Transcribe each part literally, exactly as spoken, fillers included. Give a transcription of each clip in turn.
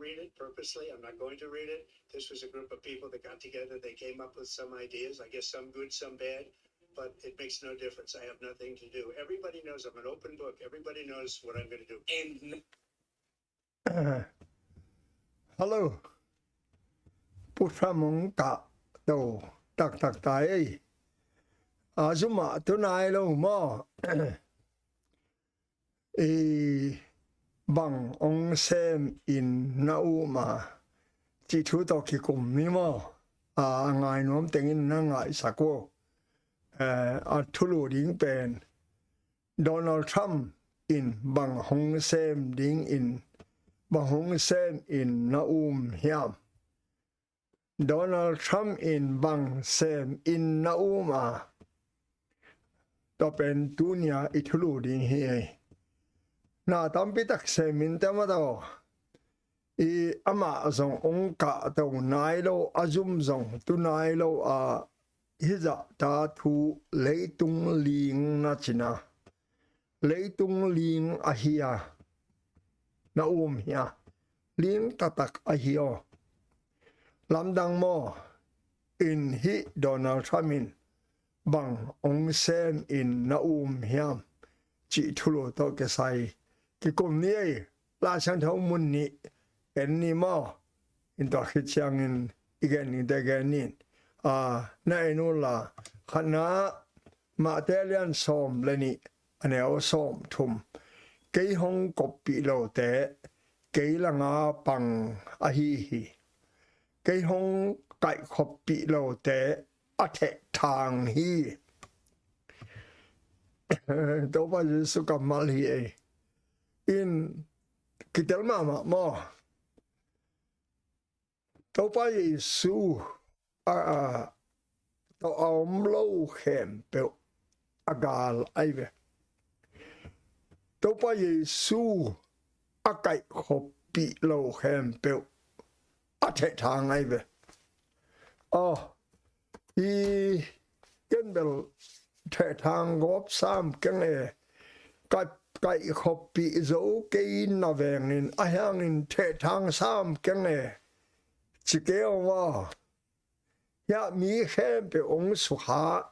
read it purposely. I'm not going to read it. This was a group of people that got together. They came up with some ideas, I guess some good, some bad, but it makes no difference. I have nothing to do. Everybody knows I'm an open book. Everybody knows what I'm going to do. And Hello. Pu Tham hong kah to taktak ta ei. A zum ah tu nai lo maw? I bang hong sem in na um a, cih thu tawh kikum ni maw? A, a ngai nuam tengin na ngaihsak uh. Eh, a thulu ding pen Donald Trump in bang hong sem ding in, bang hong sem in na um hiam? Donald Trump in bang sem in na um a, tua pen tunia i thulu ding hi ei. Na tampi tak sem in te mataw. I amah zong hong kah to nai lo, a zum zong tu nai lo a, hizah ta thu leitung ling na cina, leitung ling ahi a, na um hi a, ling taktak ahi aw. Lamdang maw? In hih Donald Trump in bang hong sem in na um hiam? Cih thulu tawh kisai kikum ni ei. Lai Siangtho mun nih en ni maw? In tua khit ciangin i gen ni te gen ni. A, na en unla, khatna Mate lian sawm le nih, a neu sawm thum. Kei hong koppih lote kei langa pang ahi hi. Kei hong kaihkhoppih lote a thehthang hi. Topa Jesu kammal hi ei. In kitel mahmah maw? Topa Jesu a, a, tawh a om lo khempeuh a gal ahi ve. Topa Jesu a kaihkhoppih lo khempeuh a thehthang ahi ve. Aw, i ken bel thehthang gawp sam keng e. Ka, kaihkhoppih zo kei na vengin a hiangin thehthang sam keng e. Ci kei aw maw? Hiah mi khempeuh hong sukha,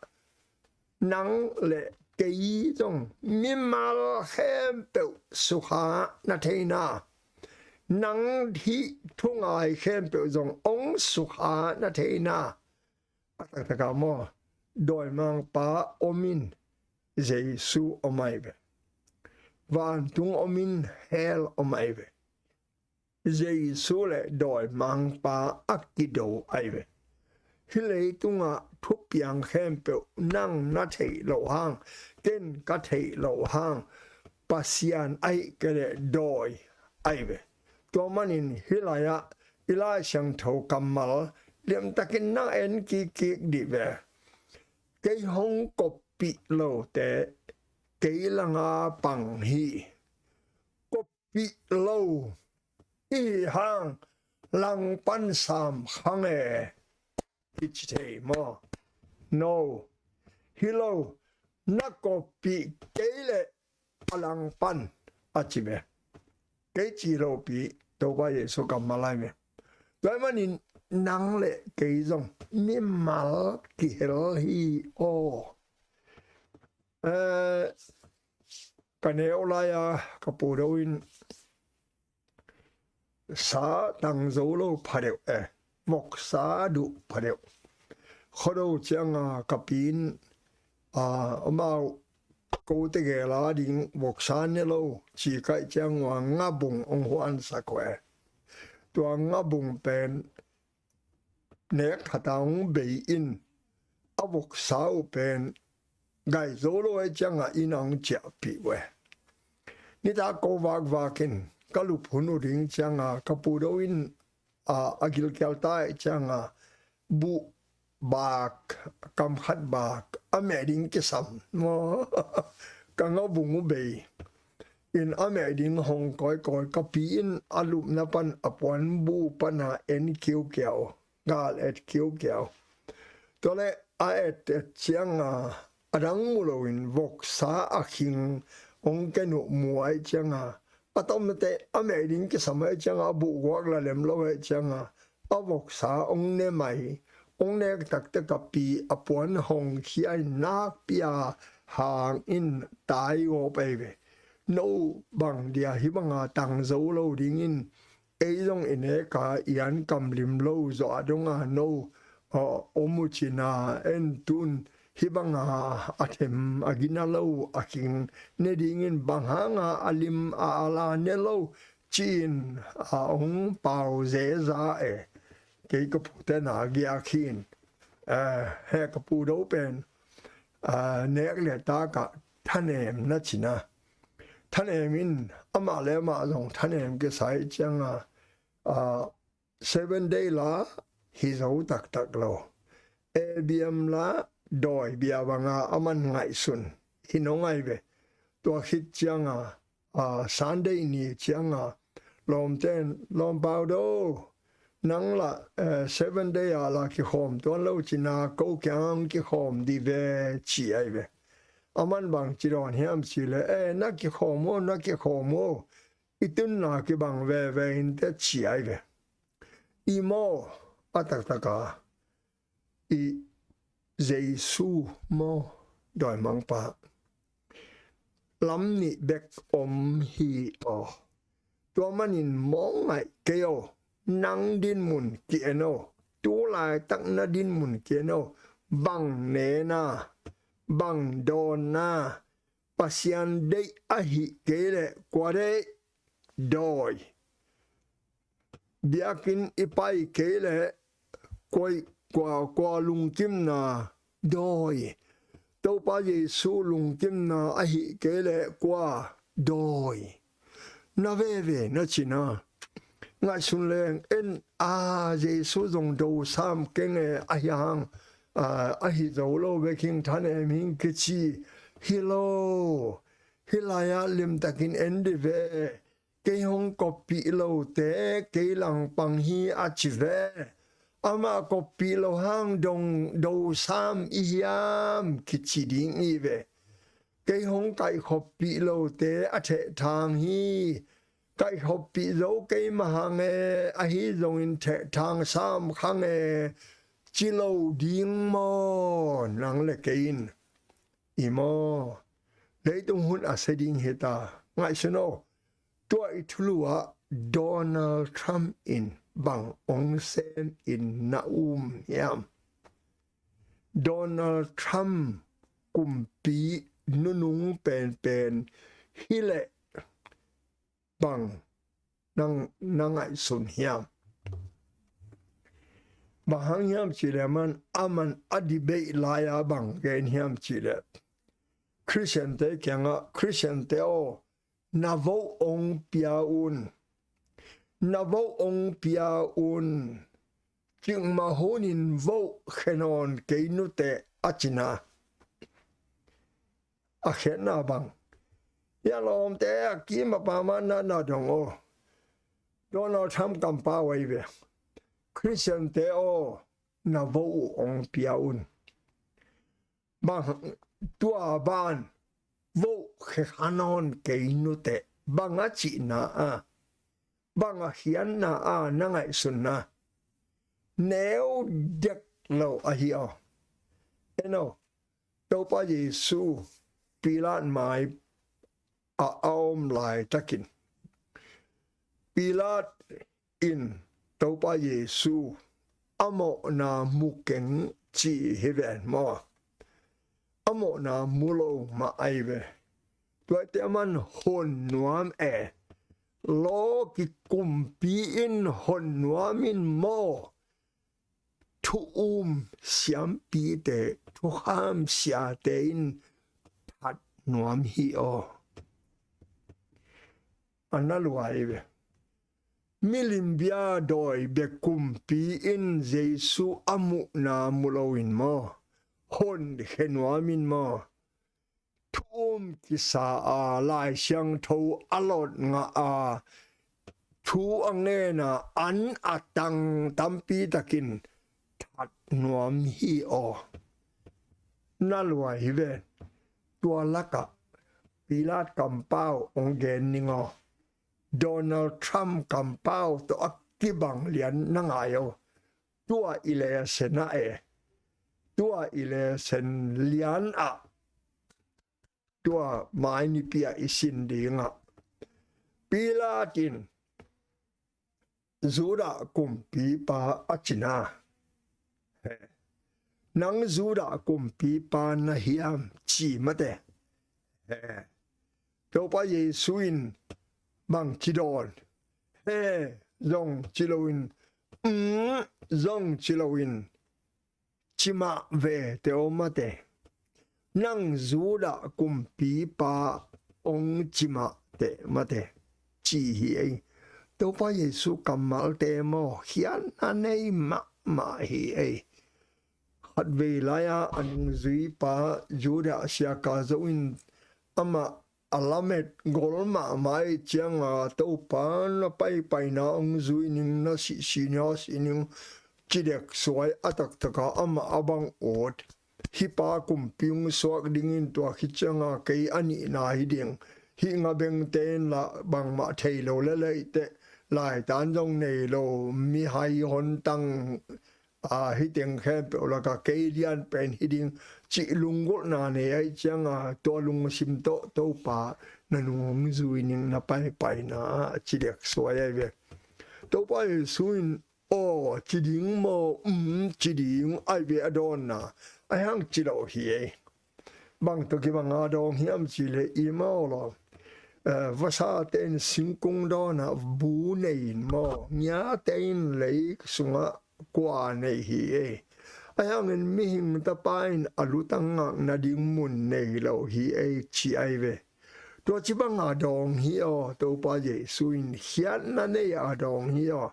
nang le kei zong mimal khempeuh sukha na theina, nang hih thungai khempeuh zong hong sukha na theina, a taktak ah maw, dawimangpa om in, Jesu om ahi ve. Vantung om in, hell om ahi ve. Jesu le dawimangpa a kido ahi ve. Hih leitungah thupiang khempeuh nang na theih loh hang, ken ka theih loh hang, Pasian ahih kei leh dawi ahi ve. Tua manin hih lai-ah i Lai Siangtho kammal liamtakin nang en kikkik dih ve. Kei hong koppih lote kei langa pang hi. Koppih lo i hih hang langpan sam khang e, kici thei maw? No. Hi lo, na koppih kei leh a langpan a ci ve. Kei ci lopi, Topa Jesu kammal ahi ve. Tua ahih manin nang le kei zong mimal kihel hi aw. Eh, ka neu lai-a ka pu do in sa tang zo lo phadeuh e, voksa duh phadeuh. Khuado cianga ka pi in, a, amau kote gel a ding voksa ne lo ci kaih ciang ua ngabung hong huansak uh e. Tua ngabung pen nek khata hong bei in, a voksa uh pen gai zo lo e cianga inn a hong ciahpih uh e. Nitak ko vakvak in ka lup hun uh ding cianga ka pu do in, a, a gilkial ta e cianga buh bak, kam khat bak a meh ding kisam maw? Ka ngabung uh bei in a meh ding hong kawikawi, ka pi in a lupna pan a puanbu pana en kiukiau, gal et kiukiau. Tua leh a et et cianga a dang mu loin voksa a khing hong ken uh mu ai cianga A tomte a meh ding kisam ahih cianga a buhguak la lem lo ahih cianga a voksa hong ne mai. Hong nek taktak a pi a puan hong khia in nakpi a hang in tai gawp ahi ve. No bang dia hih banga tang zo lo dingin ei zong i neka i an kam lim lo zawh a donga no om uh cina en tun hih banga a them a gina lo a king ne dingin bang hanga a lim a ala ne lo ci-in a hong pau zeza e. Kei ka pute na giak hi in he ka pu do pen nek le taka thanem na cina. Thanem in amah le amah zong thanem kisai cianga Seven Day la hi zo taktak lo. A B M la dawi bia banga a man ngaihsun hi no ngai ve. Tua khit cianga Sunday ni cianga lawmten lawmpau do nang la Seven Day a la kikhawm tuan lo cina ko kiang kikhawm di ve ci ahi ve. A man bang ci dawn hiam ci le e na kikhawm o na kikhawm o i tunna kibang veve in te ci ahi ve. I maw a taktaka i Jesu maw dawimangpa lam nih bek om hi aw. Tua manin mawk ngaih kei aw. Nang dinmun ki-en aw. Tu laitak na dinmun ki-en aw. Bang nena bang dawnna Pasian deih ahih kei leh kua deih dawi. Biakinn i pai kei leh kua, kua lungkimna dawi. Topa Jesu lungkimna ahih kei leh kua dawi. Na veve na cina ngaihsun leng en a Jesu zong do sam keng e ahi hang ahi zo lo beking thanem hing kici hi lo. Hih lai-ah limtakin en di ve. Kei hong koppih lote kei langpang hi a ci ve. Amah koppih lo hang dong do sam i hiam kici ding i ve. Kei hong kaihkhoppih lote a thehthang hi. Kaihkhoppih zo kei mah hang e ahi zongin thehthang sam khang e ci lo ding maw nang le kei in. I maw leitung hun a se ding hita ngaihsun aw. Tua i thulu ah Donald Trump in bang ong sem in na um hiam? Donald Trump kumpi nunung penpen hileh bang nang na ngaihsun hiam? Bang hang hiam cileh man aman a debate lai-a bang gen hiam cileh Christian te kiangah Christian te aw na vote ong pia un. Na vote ong pia un. Cikmah hunin vote khe nawn kei nuteh a cina. A khenna bang hia lawmte a kim a pama na na dong aw. Donald Trump kampau ahi ve. Christian te aw na vote uh ong pia un. Bang tua ban vote khe kha nawn kei nuteh bang a cihna a bang a khianna a na ngaihsunna neu dek lo ahi aw. Eno Topa Jesu Pilat mai a a om laitakin Pilat in Topa Jesu a mawhna mu keng ci hi ven maw? A mawhna mu lo mah ahi ve. Tuaite a man hon nuam e. Law kikumpi in hon nuam in maw? Thu um siampite thukham siate in that nuam hi aw. A na luai ve. Milim bia dawi bek kumpi in Jesu a muhna mu lo in maw? Hon khe nuam in maw? Thu um kisa a Lai Siangtho a lot ngah a thu a ngena an a tang tampi takin that nuam hi aw. Na luai hi ve. Tua lakah Pilat kampau ong gen ning aw. Donald Trump kampau tawh a kibang lian na ngai aw. Tua i lesen ah e, tua i lesen lian ah, tua mai nipi ah i sin dingah Pilat in Judah kumpipa a cina, "Nang Judah kumpipa na hiam?" ci mate. Topa Jesu in bang ci dawn? "He" zong ci loin, "Um" zong ci loin, "Ci mah ve teh aw mate. Nang Judah kumpipa ong ci mah teh mate," ci hi ei. Topa Jesu kammalte maw, khiatna nei mahmah hi ei. Khatvei lai-a a nungzuipa Judah siaka zo in amah a lamet gol mahmah ih cianga, "Topa, na paipaina ong zui ning, na sihsihna sih ning," ci dek suai a taktaka amah a bang ut, "Hih pa kumpi ong suak dingin tua khit cianga kei a nihna hi ding. Hih ngabengte in lah bangmah thei lo lel ei teh, laitan zong nei lo, mihai hontang a, hih teng khempeuh laka kei lian pen hi ding," cih lunggulhna nei ahih cianga, "Tua lungsim tawh Topa na nung ong zui ning, na paipaina ah," ci dek suai ahi ve. Topa Jesu in, "Aw ci ding maw, um ci ding," ahi ve a dawnna. Ahi hang ci lo hi ei. Bang tawh kibanga dawng hiam cih leh, i maw law, eh, vasate in singkung dawnah bu nei in maw, ngiate in lei sungah kua nei hi ei. Ahi hangin Mihing Tapa in a lutang ngakna ding mun nei lo hi ei, ci ahi ve. Tua ci banga dawng hi aw, Topa Jesu in khiatna nei a dawng hi aw.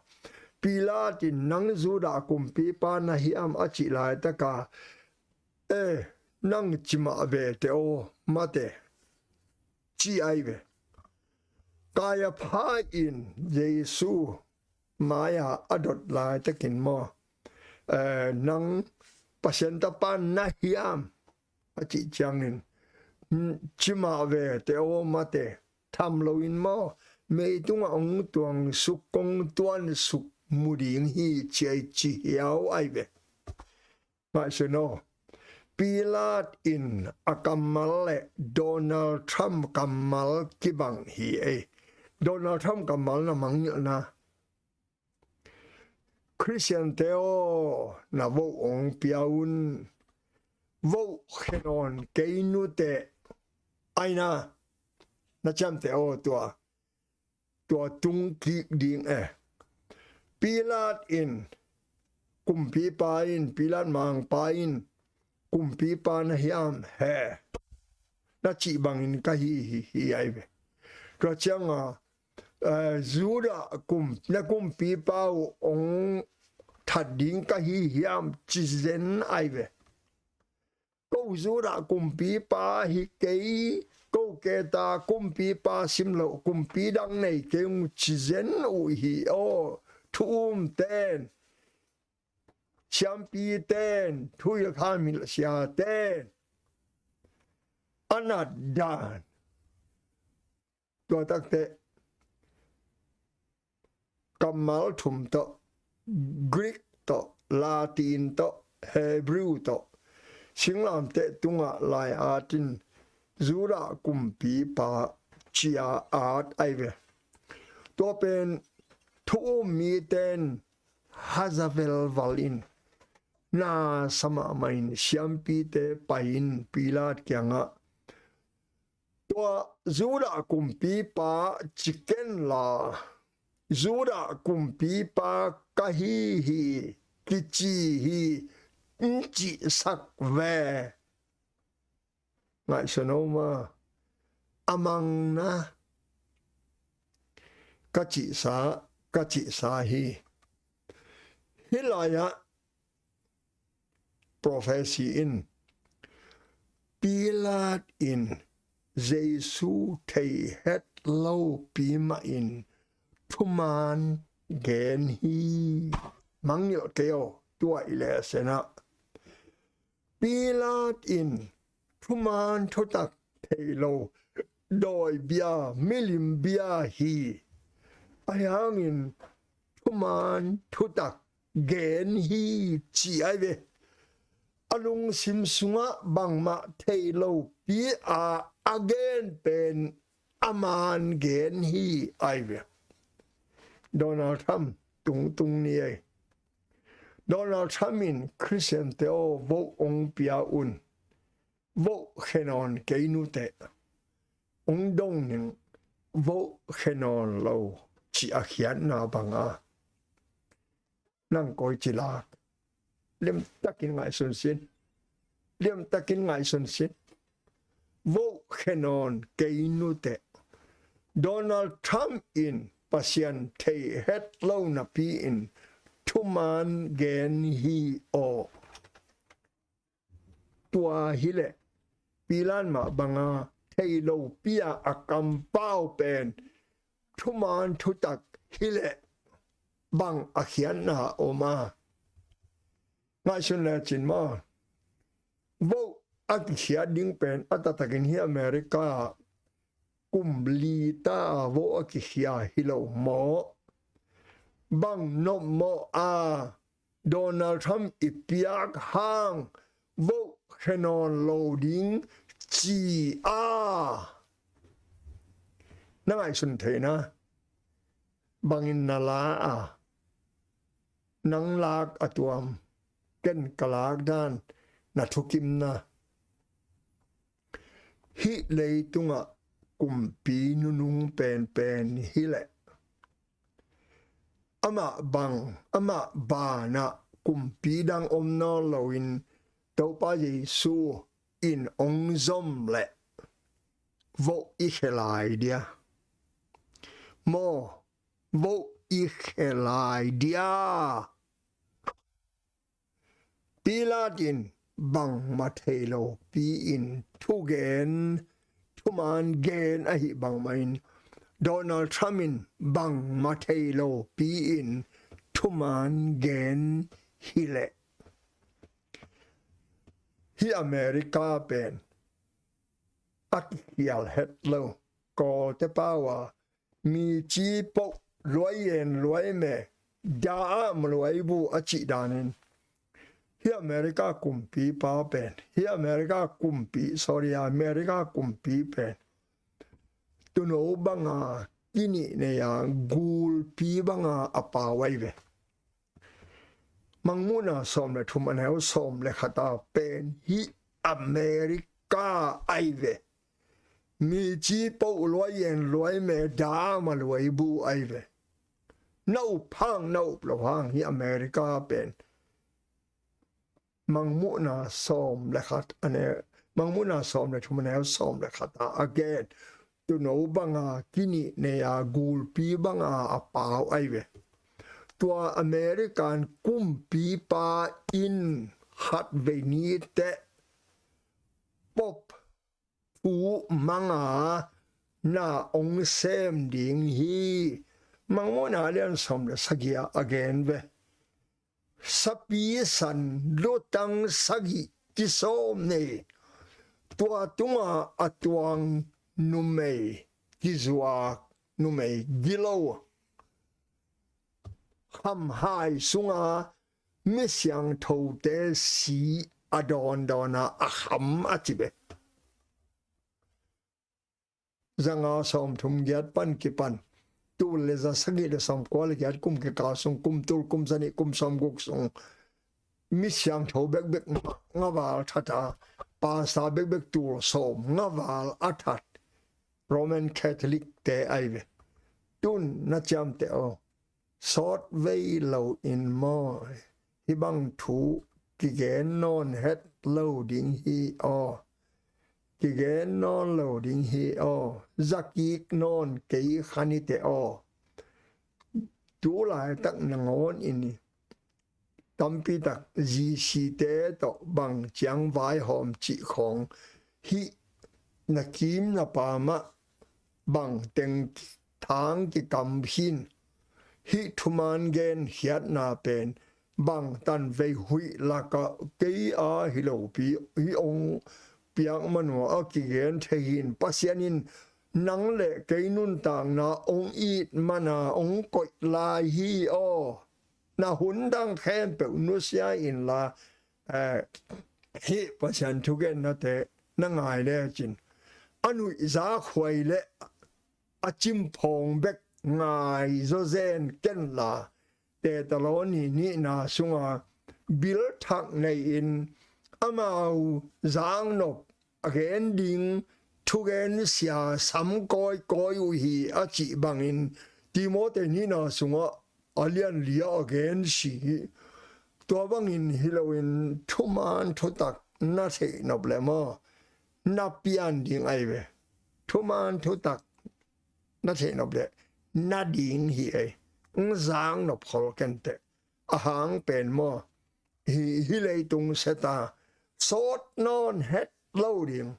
Pilat in, "Nang Judah kumpipa na hiam?" a cih laitaka, "Eh, nang ci mah ve teh aw mate," ci ahi ve. Kaiapha in Jesu mai-a a dot laitakin maw, eh, "Nang Pasian Tapa na hiam?" a cih ciangin, "Ci mah ve teh aw mate," tham loin maw, "Mei tungah ong tuangsuk, kong tuansuk mu ding hi," ci ahi, ci hiau ahi ve. Ngaihsun aw. Pilat in a kammal le Donald Trump kammal kibang hi ei. Donald Trump kammal na mangngilhna, "Khristiante aw, na vote ong pia un. Vote khe nawn kei nuteh, aina na ciamteh aw tua, tua tung kik ding e." Pilat in, kumpipa in, Pilat mangpa in, "Kumpipa na hiam?" "He," na cih bangin ka hi hi hi ahi ve. Tua cianga, eh, "Judah kum, na kumpipa uh ong that ding ka hi hiam?" ci zen ahi ve. "Ko Judah kumpipa hi kei, ko keta kumpipa sim loh kumpi dang nei kei ung," ci zen uh hi aw. Thu umten, siampiten, thuhilhkhamhilh siaten a nat dan. Tua takteh kammal thum tawh, Greek tawh, Latin tawh, Hebrew tawh, singlamteh tungah lai-at in Judah kumpipa ci-a at ahi ve. Tua pen thu um mite in haza velval in, nasa mahmah in siampite pai-in Pilat kiangah, "Tua Judah kumpipa ci ken la, Judah kumpipa ka hi hi kici hi, ong cihsak ve." Ngaihsun aw maw, a mangna, "Ka cihsa, ka cihsa hi." Hih lai-ah prophecy in, Pilat in Jesu thei het lopi mahin thuman gen hi. Mangngilh kei aw, tua i lesen ah. Pilat in thuman thutak thei lo, dawi bia, milim bia hi. Ahi hangin thuman thutak gen hi ci ai ve. A lungsim sungah bangmah thei lopi a a gen pen a man gen hi ai ve. Donald Trump tungtung ni ei. Donald Trump in Christian te aw vote ong pia un. Vote khe nawn kei nuteh. Ong dong ning vote khe nawn lo ci a khiatna banga. Nang koi ci lak. Liamtakin ngaihsun sin. Liamtakin ngaihsun sin. Vote khe nawn kei nuteh. Donald Trump in Pasian thei het lo napi in thuman gen hi aw. Tua hileh pilan mah banga thei lopi a a kampau pen thuman thutak hileh bang a khiatna om a. Ngaihsun lecin maw, vote a kikhiat ding pen a taktakin hi America kum li ta a vote a kikhia hi lo maw? Bang nopmawh a Donald Trump i piak hang vote khe nawn lo ding ci a. Na ngaihsun theihna bangin na la a, nang lak a tuam, ken ka lak dan, na thukimna. Hih leitungah kumpi nunung penpen hileh amah bang, amah banah kumpi dang om nawn loin Topa Jesu in ong zom leh vote i khe lai dia? Maw, vote i khe lai dia? Pilat in bangmah thei lopi in thugen, thuman gen ahi bangmah in Donald Trump in bangmah thei lopi in thuman gen hileh hi America pen a kikhial het lo. Kawlte pau a mi ci poh luai en luai me da a ma luai bu a cih danin hi America kumpi pa pen, hi America kumpi, sorry, America kumpi pen tuuno banga kinih nei a gulpi banga a pau ai ve. Mangmuhna sawm le thum a neu sawm le khat a pen hi America ai ve. Mi ci poh luai en luai me da ma luai bu ai ve. Na up hang, na up lo hang hi America pen. Mangmuhna sawm le khat a neu, Mangmuhna sawm le thum a neu sawm le khat a a gen tuuno banga kinih nei a gulpi banga a pau ai ve. Tua American kumpipa in khatvei niteh Pope thu manga na ong sem ding hi. Mangmuhna lian sawm le sagih a a gen ve. Sapi san lutang sagih kisawm nei. Tua tunga a tuang numei kizuak, numei gilo, khamhai sunga mi siangthote si a dawndawn a a kham a ci ve. Zanga sawmthum giat pan kipan tul le za sagih le sawmkua le giat kum kikal sung, kum tul, kum zanih, kum sawmguk sung mi siangtho bekbek nga val that a, pastor bekbek tul sawm nga val a that Roman Catholic te ai ve. Tun na ciamteh aw, sawt vei lo in maw, hih bang thu kigen nawn het lo ding hi aw. Kigen nawn lo ding hi aw. Zakik nawn kei kha niteh aw. Tu laitak nangawn in tampitak G C te tawh bang ciang vaihawm cih khawng hih na kim na pamah bang teng thang kikam khin. Hih thuman gen khiatna pen bang tanvei huih lakah kei a hi lopi hih ong piak manua a kigen thei hin. Pasian in nang le kei nuntakna hong it mana hong koih lai hi aw. Na hun dang khempeuh nusia inla, eh, hih Pasian thugennate na ngai lecin a nuihzak huai le a cimphawng bek ngai zawzen kenla, Thesalonika nihna sunga bil thak nei-in amau zaknop a gen ding thugensia sam kawikawi uh hi a cih bangin Timoti nihna sungah a lian li-ah a gensi hi. Tua bangin hi loin thuman thutak na theih nop le maw, na pian ding ahi ve. Thuman thutak na theih nop le na ding hi ei. Hong zak nop khol kenteh. A hang pen maw, hi, hi leitung seta sawt nawn het lo ding.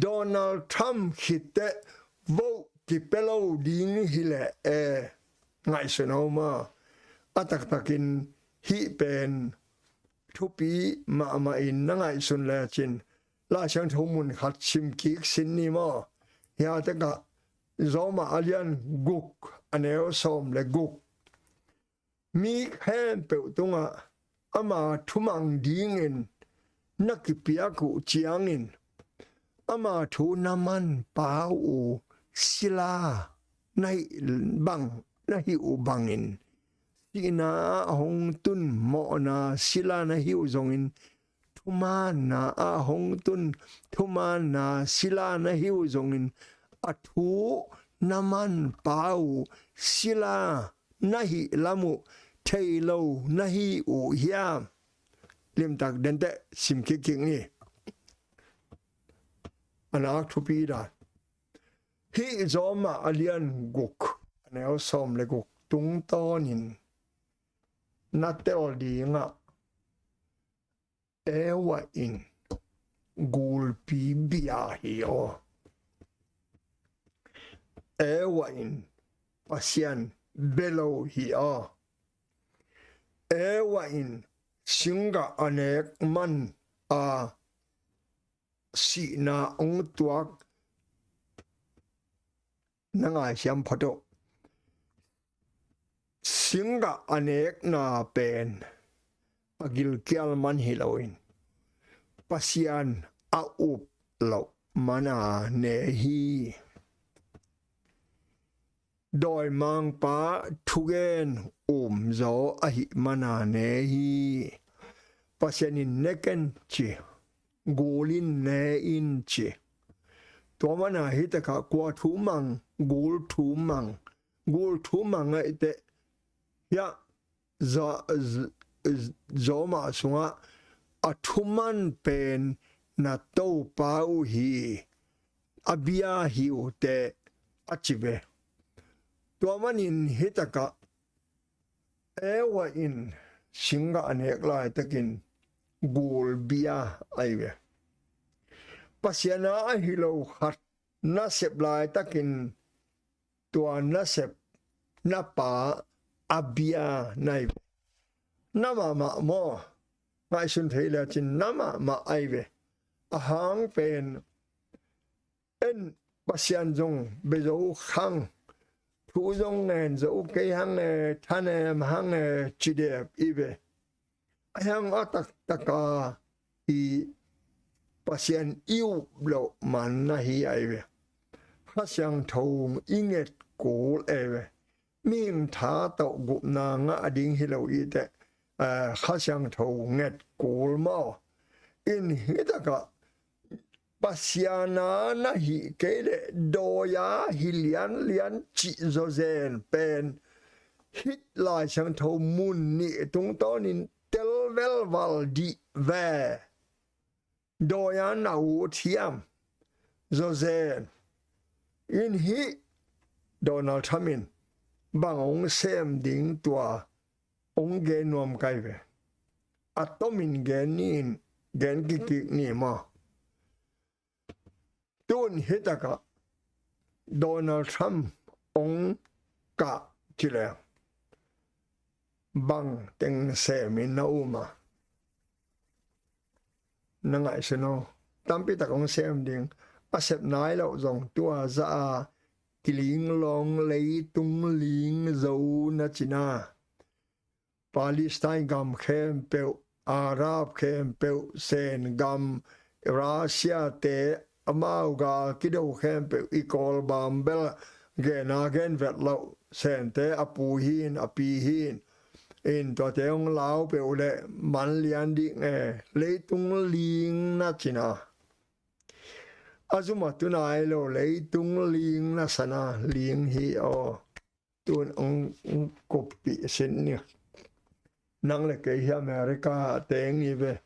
Donald Trump khitteh vote kipia lo ding hileh e, ngaihsun aw maw. A taktakin hih pen thupi mahmahin na ngaihsun lecin Lai Siangtho mun khat sim kik sin ni maw. Hia tekah Roma a lian guk a neu sawm le guk. Mi khempeuh tungah ama thumang dingin na kipiak uh ciangin ama thu na manpha uh sila na hih bang, na hih uh bangin sihna ah hong tun mawhna sila na hih uh zongin thumaanna ah hong tun thumaanna sila na hih uh zongin a thu na manpha uh sila na hih lam uh thei lo na hi uh hiam? Limtak denteh sim kikkik ni. A nak thupi dan. Hih Roma a lian guk a neu sawm le guk tungtawnin na tel dingah Eva in gulpi bia hi aw. Eva in Pasian bia lo hi aw. Eva in singgah a nek man a sihna hong tuak. Na ngaisiam phot uh. Singgah a nekna pen a gilkial man hi loin Pasian a up loh mana ne hi. Dawimangpa thugen umzaw ahih mana ne hi. Pasian in ne ken ci, gul in ne in ci. Tua mana hi takah kua thu mang, gul thu mang, gul thu mang ahih teh hiah Roma sungah a thuman pen na Topa uh hi, a bia hi uh teh a ci ve. Tua manin hi takah Eva in singgah a nek laitakin gul bia ahi ve. Pasian a ahi lo khat nasep laitakin tua nasep na pa a bia na hi ve. Na mahmah maw? Ngaihsun thei lecin na mahmah ahi ve. A hang pen en Pasian zong bia zo khang, thu zong ngen zo kei hang e, thanem hang e, cidep i ve. A hiang a taktaka i Pasian i up loh man na hi ahi ve. Kha Siangtho i nget kul ahi ve. Mihing tha tawh gupna ngah ding hi lo i teh, eh, Kha Siangtho nget kul maw? In hi takah Pasian a na hih kei leh dawi a hi lianlian cih zawzen pen hih Lai Siangtho mun nih tungtawnin tel velval dih ve. Dawi a na ut hiam? Zawzen in hih Donald Trump in bang hong sem ding tua hong gen nuam kai ve. A tomin gen ni in, gen kikik ni maw? Tun hi takah Donald Trump hong kah ci leng bang teng semin na um a? Na ngaihsun aw. Tampi tak hong sem ding. A sep nai loh zong tua za a kiling lawng leitung ling zo na cina. Palestine gam khempeuh, Arab khempeuh, Sen gam, Russia te, amau gal kido khempeuh i kawl bambel gena gen vet loh, Sente a pu hin, a pi hin, in tuate hong lau peuh le man lian ding e, leitung ling na cina. A zuma tunai lo leitung ling na sana ling hi aw. Tun ang kuppih sin ni. Nang le kei hi America teng i ve.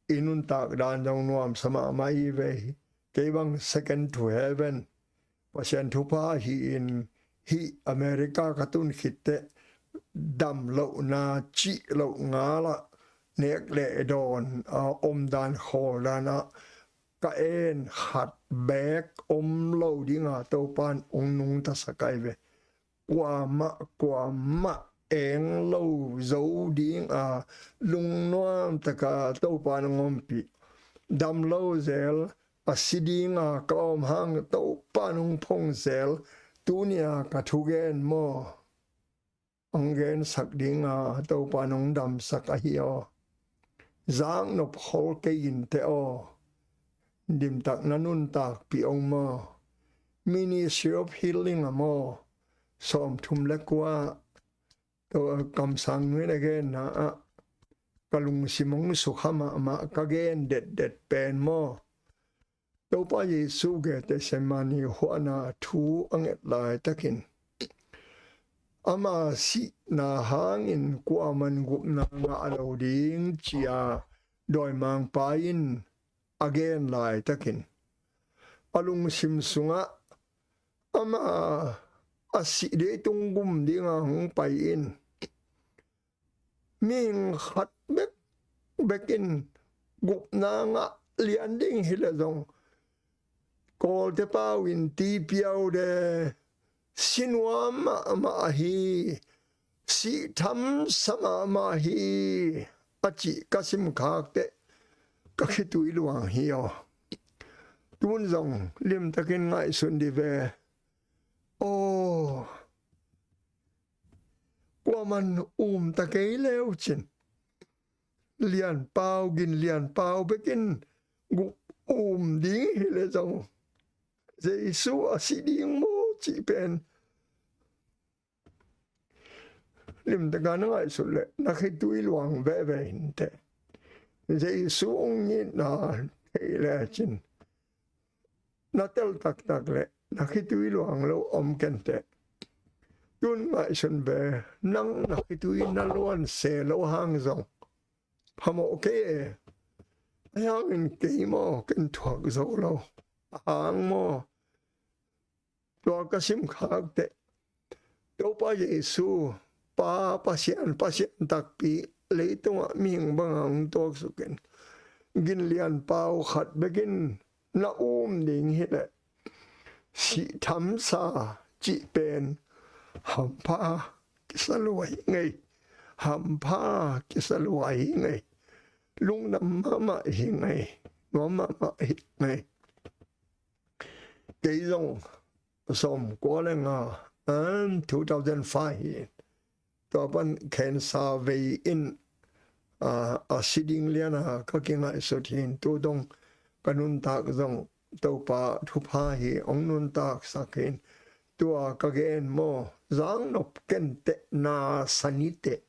I nuntak dan zong nuam sa mahmah i ve. Kei bang second to heaven. Pasian thupha hi in hi America ka tun khitte dam lohna cih loh ngala nek le dawn a om dan khawl dan a ka en khat bek om lo dinga Topan ong nungta sa kai ve. Kuamah kuamah eng lo zo dinga lungnuam taka Topan ong ompih. Dam lo zel a si dinga ka om hang Topan ong phong zel. Tunia ka thugen maw? Ang gensak dinga Topa nong damsak ahi aw. Zaknop khol kei in te aw. Dimtak na nuntakpih ong maw? Ministry of Healing a maw? Sawmthum le kua, kamsang nuin a genna ah ka lungsim ong sukha mahmah ka gen detdet pen maw? Topa Jesu Gethsemane huahna thu a nget laitakin ama sihna hangin kuaman gupna ngah lo ding cia dawimangpa in a gen laitakin a lungsim sungah ama a sih deitung gum dinga hong pai in mihing khat bek bekin gupna ngah lian ding hi le zong kawlte pau in tipiau de sinuam mahmah ahi, sihtham sa mahmah hi a cih ka simkhak teh ka khitui luang hi aw. Tun zong limtakin ngaihsun di ve aw. Kuaman umta kei leu cin lianpau gin lianpau bekin gup um ding hi le zong Jesu a si ding maw cih pen limtaka na ngaihsut le na khitui luang veve hinte. Jesu ong ngitna thei le cin na tel taktak le na khitui luang lo om kente. Tun ngaihsun ve nang na khitui na luan se lo hang zong phamawh kei e. A hangin kei maw ken thuak zo lo a hang maw? Tua ka simkhak teh Topa Jesu Pa Pasian, Pasian takpi leitungah mihing banga hong tuaksukin gin lianpau khat bekin na um ding hileh sihthamsa cih pen hampha kisa lua hi ngei. Hampha kisa lua hi ngei. Lungdam mahmah hi ngei. Nuam mahmah hi ngei. Kei zong sawmkua le nga, an two thousand five hi. Tua pan cancer vei in a si ding liana ka kingaihsut hin tu dong ka nuntak zong Topa thupha hi ong nuntaksak hin. Tua ka gen maw, zangnop kenteh na sa niteh.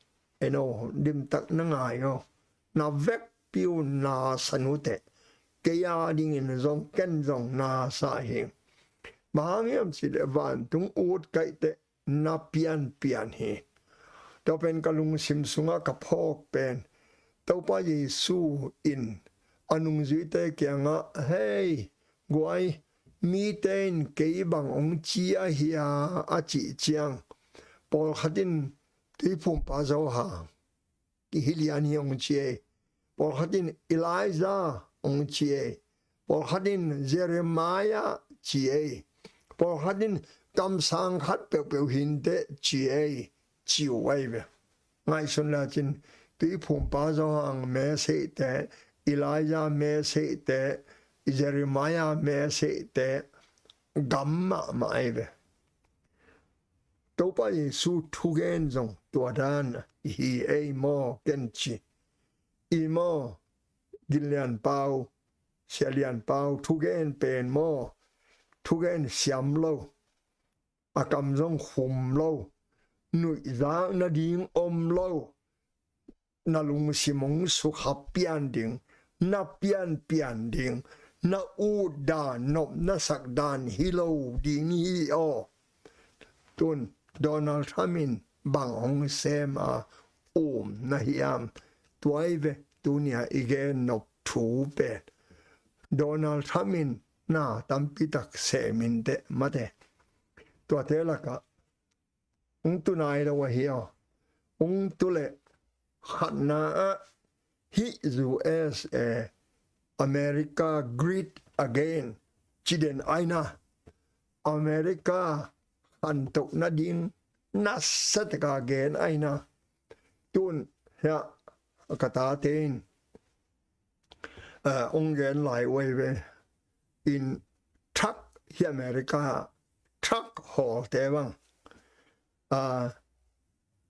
Eno dimtak na ngai aw. Na vekpi uh na sa nuteh. Kei a dingin zong ken zong na sa hi. Bang hang hiam cih leh vantung ut kaihteh na pianpian hi. Tua pen ka lungsim sungah ka phawk pen Topa Jesu in a nungzuite kiangah hei guai, mite in kei bang ong ci ahia a cih ciang pawlkhat in Tuiphumpa Johan hi lian hi ong ci ei. Pawlkhat in Elijah ong ci ei. Pawlkhat in Jeremiah ci ei. Pawlkhat in kamsang khat peuhpeuh hinteh ci ei. Ci uh ahi ve. Ngaihsun lecin Tuiphumpa Johan message te, Elijah message te, Jeremiah message te gam mahmah ahi ve. Topa Jesu thugen zong tua dan hi ei maw ken ci. I maw, Gin Lian Pau, Sia Lian Pau thugen pen maw, thugen siam lo, a kam zong khum lo, nuihzak nading om lo, na lungsim hong sukha pian ding, na pianpian ding, na ut dan, nopna sak dan hi lo ding hi aw. Tun Donald Trump in bang hong sem a um na hiam? Tua hi ve, tunia i gen nop thu pen. Donald Trump in na tampi tak sem in teh mate. Tuate lakah hong tu nai lo ahi aw. Hong tu leh khatna ah hih U S A, America Great Again ci den aina. America khantoh nading nasia taka gen aina. Tun hiah ka tate in, eh, hong gen lai uh ahi ve. In truck hi America, truck hawlte bang, ah,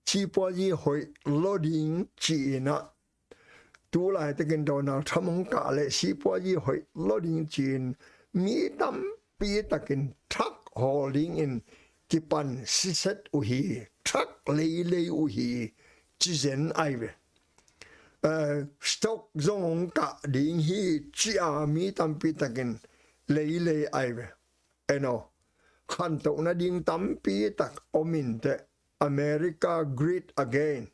sipuazi hoih lo ding ci-in ah, tu laitakin Donald Trump hong kah leh sipuazi hoih lo ding ci-in mi tampi takin truck hawl dingin kipan siset uh hi, truck leilei uh hi, ci zen ahi ve. Eh, stock zong hong kah ding hi ci-a mi tampi takin leilei ahi ve. En aw, khantoh nading tampi tak om in teh, America Great Again.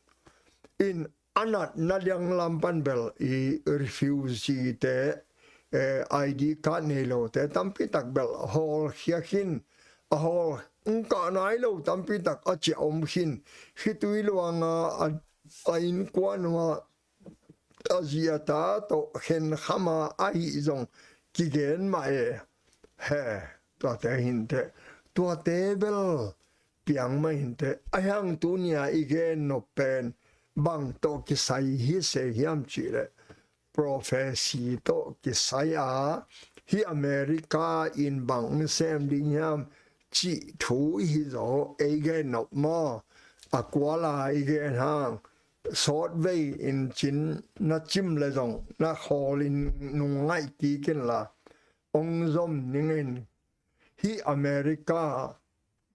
In a natna dang lam pan bel i refugee te, eh, I D card nei lote tampi tak bel hawlkhia khin, a hawl hong kah nai lo tampi tak a ciah om khin, khitui luanga a, a innkuan uh a, a zi a ta tawh khenkham a, ahi zong kigen mah e. He, tuate hi inteh, tuate bel piang mah hi inteh. Ahi hang tunia i gen nop pen bang tawh kisai hi se hiam cih leh, prophecy tawh kisai a, hih America in bang sem ding hiam cih thu hi zaw. Ei gen nop maw? A kuala i gen hang, sawtvei in cin na cim leh zong na khawlin nung ngaih kik inla, hong zom ning in. Hih America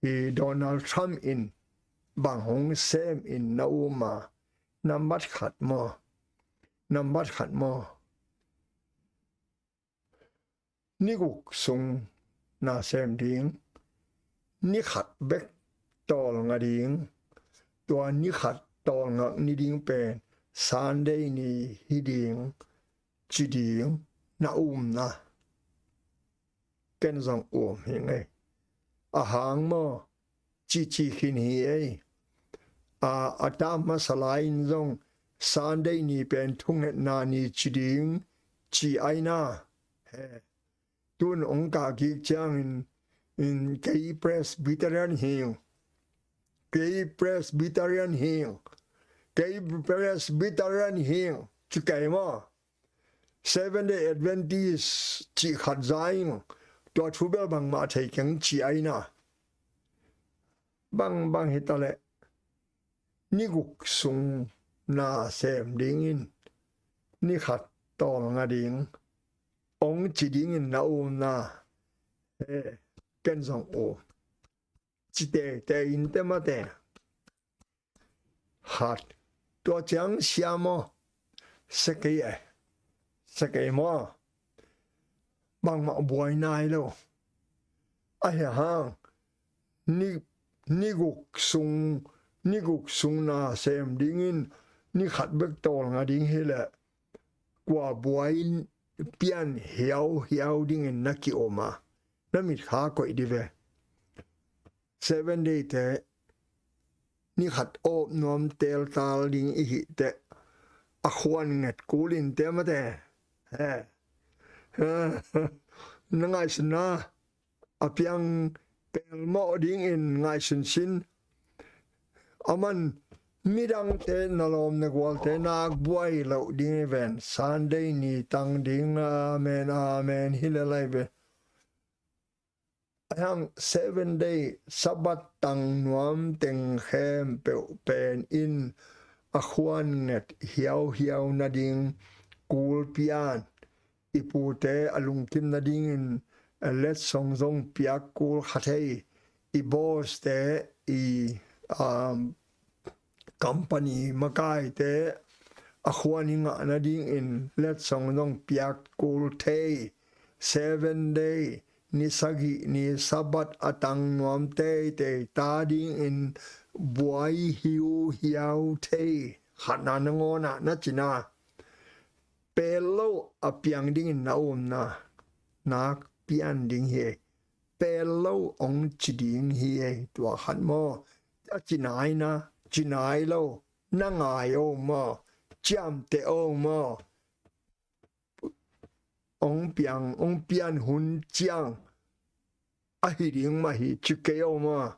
i Donald Trump in bang hong sem in na um a, nambat khat maw? Nambat khat maw? Ni guk sung na sem ding, ni khat bek tawlnga ding, tua ni khat tawlngak ni ding pen Sunday ni hi ding ci ding na um na. Ken zong um hi ngei. A hang maw? Cici khin hi ei. A, a tam masa lai-in zong Sunday ni pen thungetna ni ci ding ci aina. He. Tun hong kah kik ciangin, in kei Presbyterian hi ung. Kei Presbyterian hi ung. Kei Presbyterian hi ung. Ci kei maw? Seven Day Adventist cih khat za ing, tua thu bel bangmah thei keng ci aina. Bangbang hi taleh, ni guk sung na sem dingin, ni khat tawlnga ding, hong ci dingin na um na. He, ken zong um. Ci teitei inteh mate. Hat. Tua ciang sia maw? Sia kei e. Sia kei maw? Bangmah buai nai lo. Ahi hang, ni, ni guk sung, ni guk sung na sem dingin, ni khat bek tawlnga ding hi leh, kua buai pian hiauhiau dingin na ki-om a, na mitkha koih dih ve. Seven Day te ni khat awp nuam teltal ding i hih teh, a khuan nget kul inteh mate. He. Na ngaihsun na, a piang pelmawh dingin ngaihsun sin. Aman midangte, na lawm na gualte nak buai loh ding hi ven. Sunday ni tang ding, amen, amen, hi lel lai ve. Ahi hang seven day Sabbath tang nuam teng khempeuh pen in a khuan nget hiauhiau nading kul pian, i pute a lungkim nadingin letsong zong piak kul kha thei, i boss te, i, um, company makaite a khuan i ngah nadingin letsong zong piak kul thei, seven day, ni sagih ni Sabbath a tang nuam teitei ta dingin buai hiuhiau thei, khatna nangawnah na cina. Pel lo a piang dingin na umna nak pian ding hi ei. Pel lo ong ci ding hi ei, tua khat maw? A ci nai na, ci nai lo, na ngai o maw? Ciamteh o maw? Ong piang, ong pian hun ciang ahi ding mah hi ci kei o maw?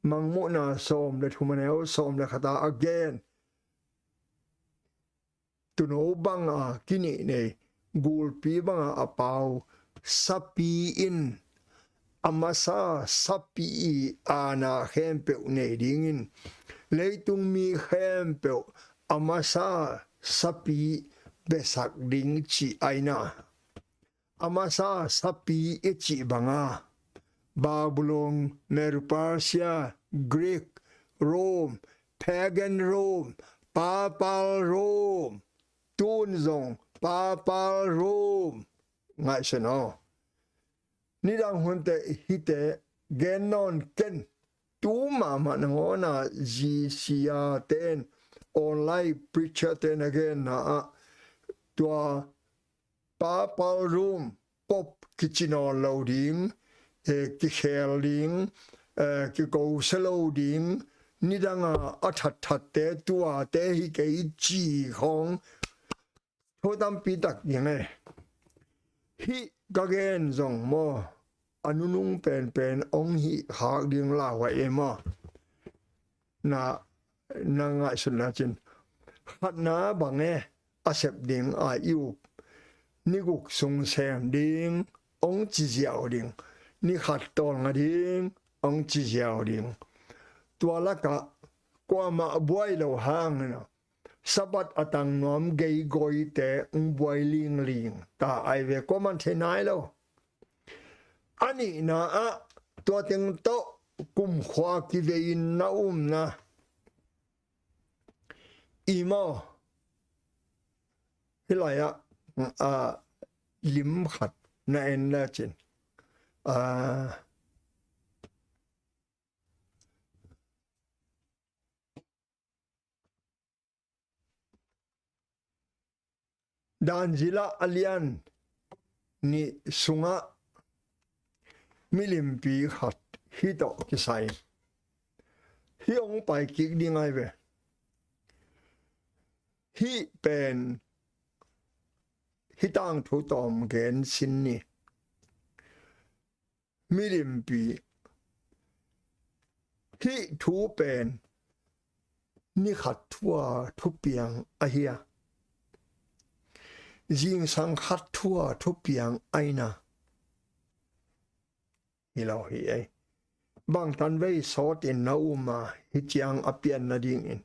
Mangmuhna sawm le thum a neu sawm le khata a gen, tuuno banga kinei nei, gulpi banga a pau sapi in a masa sapi i aana khempeuh nei dingin, leitung mi khempeuh a masa sapi besak ding ci aina. A masa sapi i cih banga Babylon, Medo-Persia, Greek, Rome, Pagan Rome, Papal Rome, tun zong Papal Rome. Ngaihsun aw. Nidang hunte hite gen nawn ken, tu mahmah nangawna G C R ten, online preacher ten a genna ah tua Papal Rome, Pope kici nawn lo ding, eh, kikhel ding, eh, kikosia lo ding, nidanga a thatthatte tuate hi kei ci khawng thu tampi tak ding e. Hih ka gen zong maw, a nunung penpen ong hih khak ding lauhuai e maw? Na, na ngaihsutna cin, khatna bang e, a sep ding a i up, ni guk sung sem ding ong ci ziau ding, ni khat tawlnga ding ong ci ziau ding. Tua lakah kuamah buai lo hangin a Sabbath a tang nuam geigawite ong buai lingling ta ai ve, kuaman thei nai lo. A nihna ah tua teng tawh kumkhua kivei-in na umna i maw? Hih lai-ah, ah, lim khat na en lecin, ah, Dan zila a lian nih sungah milimpi khat hih tawh kisai. Hih hong pai kik ding ai ve. Hih pen hih tangthu tawm gen sin ni. Milimpi. Hih thu pen ni khat thu-a thupiang ahi a, zingsang khat thu-a thupiang aina. Hi lo hi ei. Bangtan vei sawtin na um a, hih ciang a pianna dingin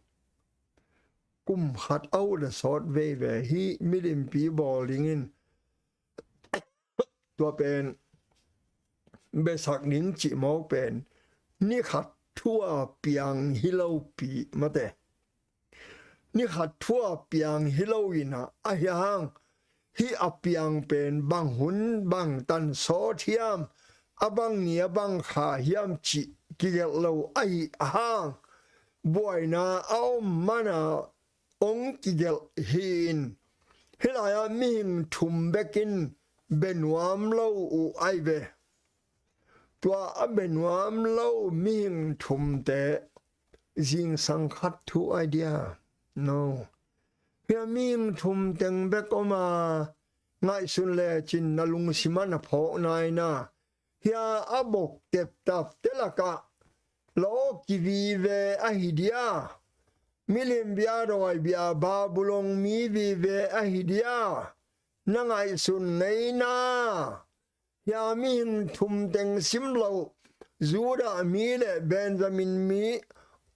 kum khat a uh le sawt vei ve. Hih milimpi bawl dingin tua pen besak ding cih mawk pen ni khat thu-a piang hi lopi mate. Ni khat thu-a piang hi lo inah, ahi hang hih a piang pen bang hun bang tan sawt hiam, a bang ni a bang kha hiam cih kigelh lo ahi hang, buaina a om mana ong kigelh hi-in, hih lai-ah mihing thum bekin benuam lo uh ai ve. Tua a benuam lo mihing thumte zingsang khat thu ai dia? No. Hia mihing thum teng bek om a, ngaihsun lecin na lungsim ah na phawk naina. Hia a bok teptapte lakah law kivive ahi dia? Milim bia dawi bia Babylon mi vive ahi dia? Na ngaihsun naina. Hia mi in thum teng sim lo, Judah mi le Benjamin mi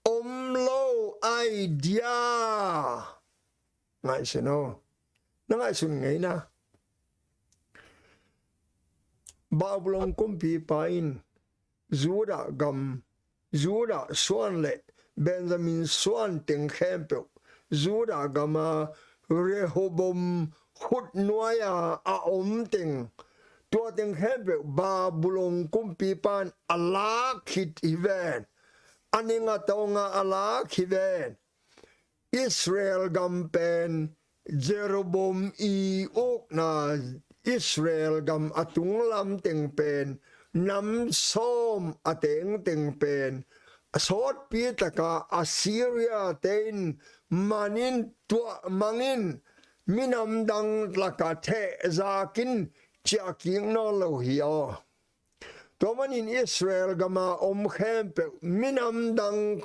om lo ai dia. Ngaihsun aw, na ngaihsun ngeina. Babylon kumpipa in Judah gam, Judah suan le Benjamin suan teng khempeuh, Judah gama Rehoboam khutnuai-a a om teng, tua teng khempeuh Babylon kumpipa in a lak khit hi ven. A ning a tong a a lak hi ven. Israel gam pen Jeroboam i ukna, Israel gam a tunglam teng pen, nam sawm a teng teng pen, a sawtpi taka Assyria te in man in, tuah mang in, minam dang laka thehzak in ciahkik nawn lo hi aw. Tua manin Israel gama om khempeuh minam dang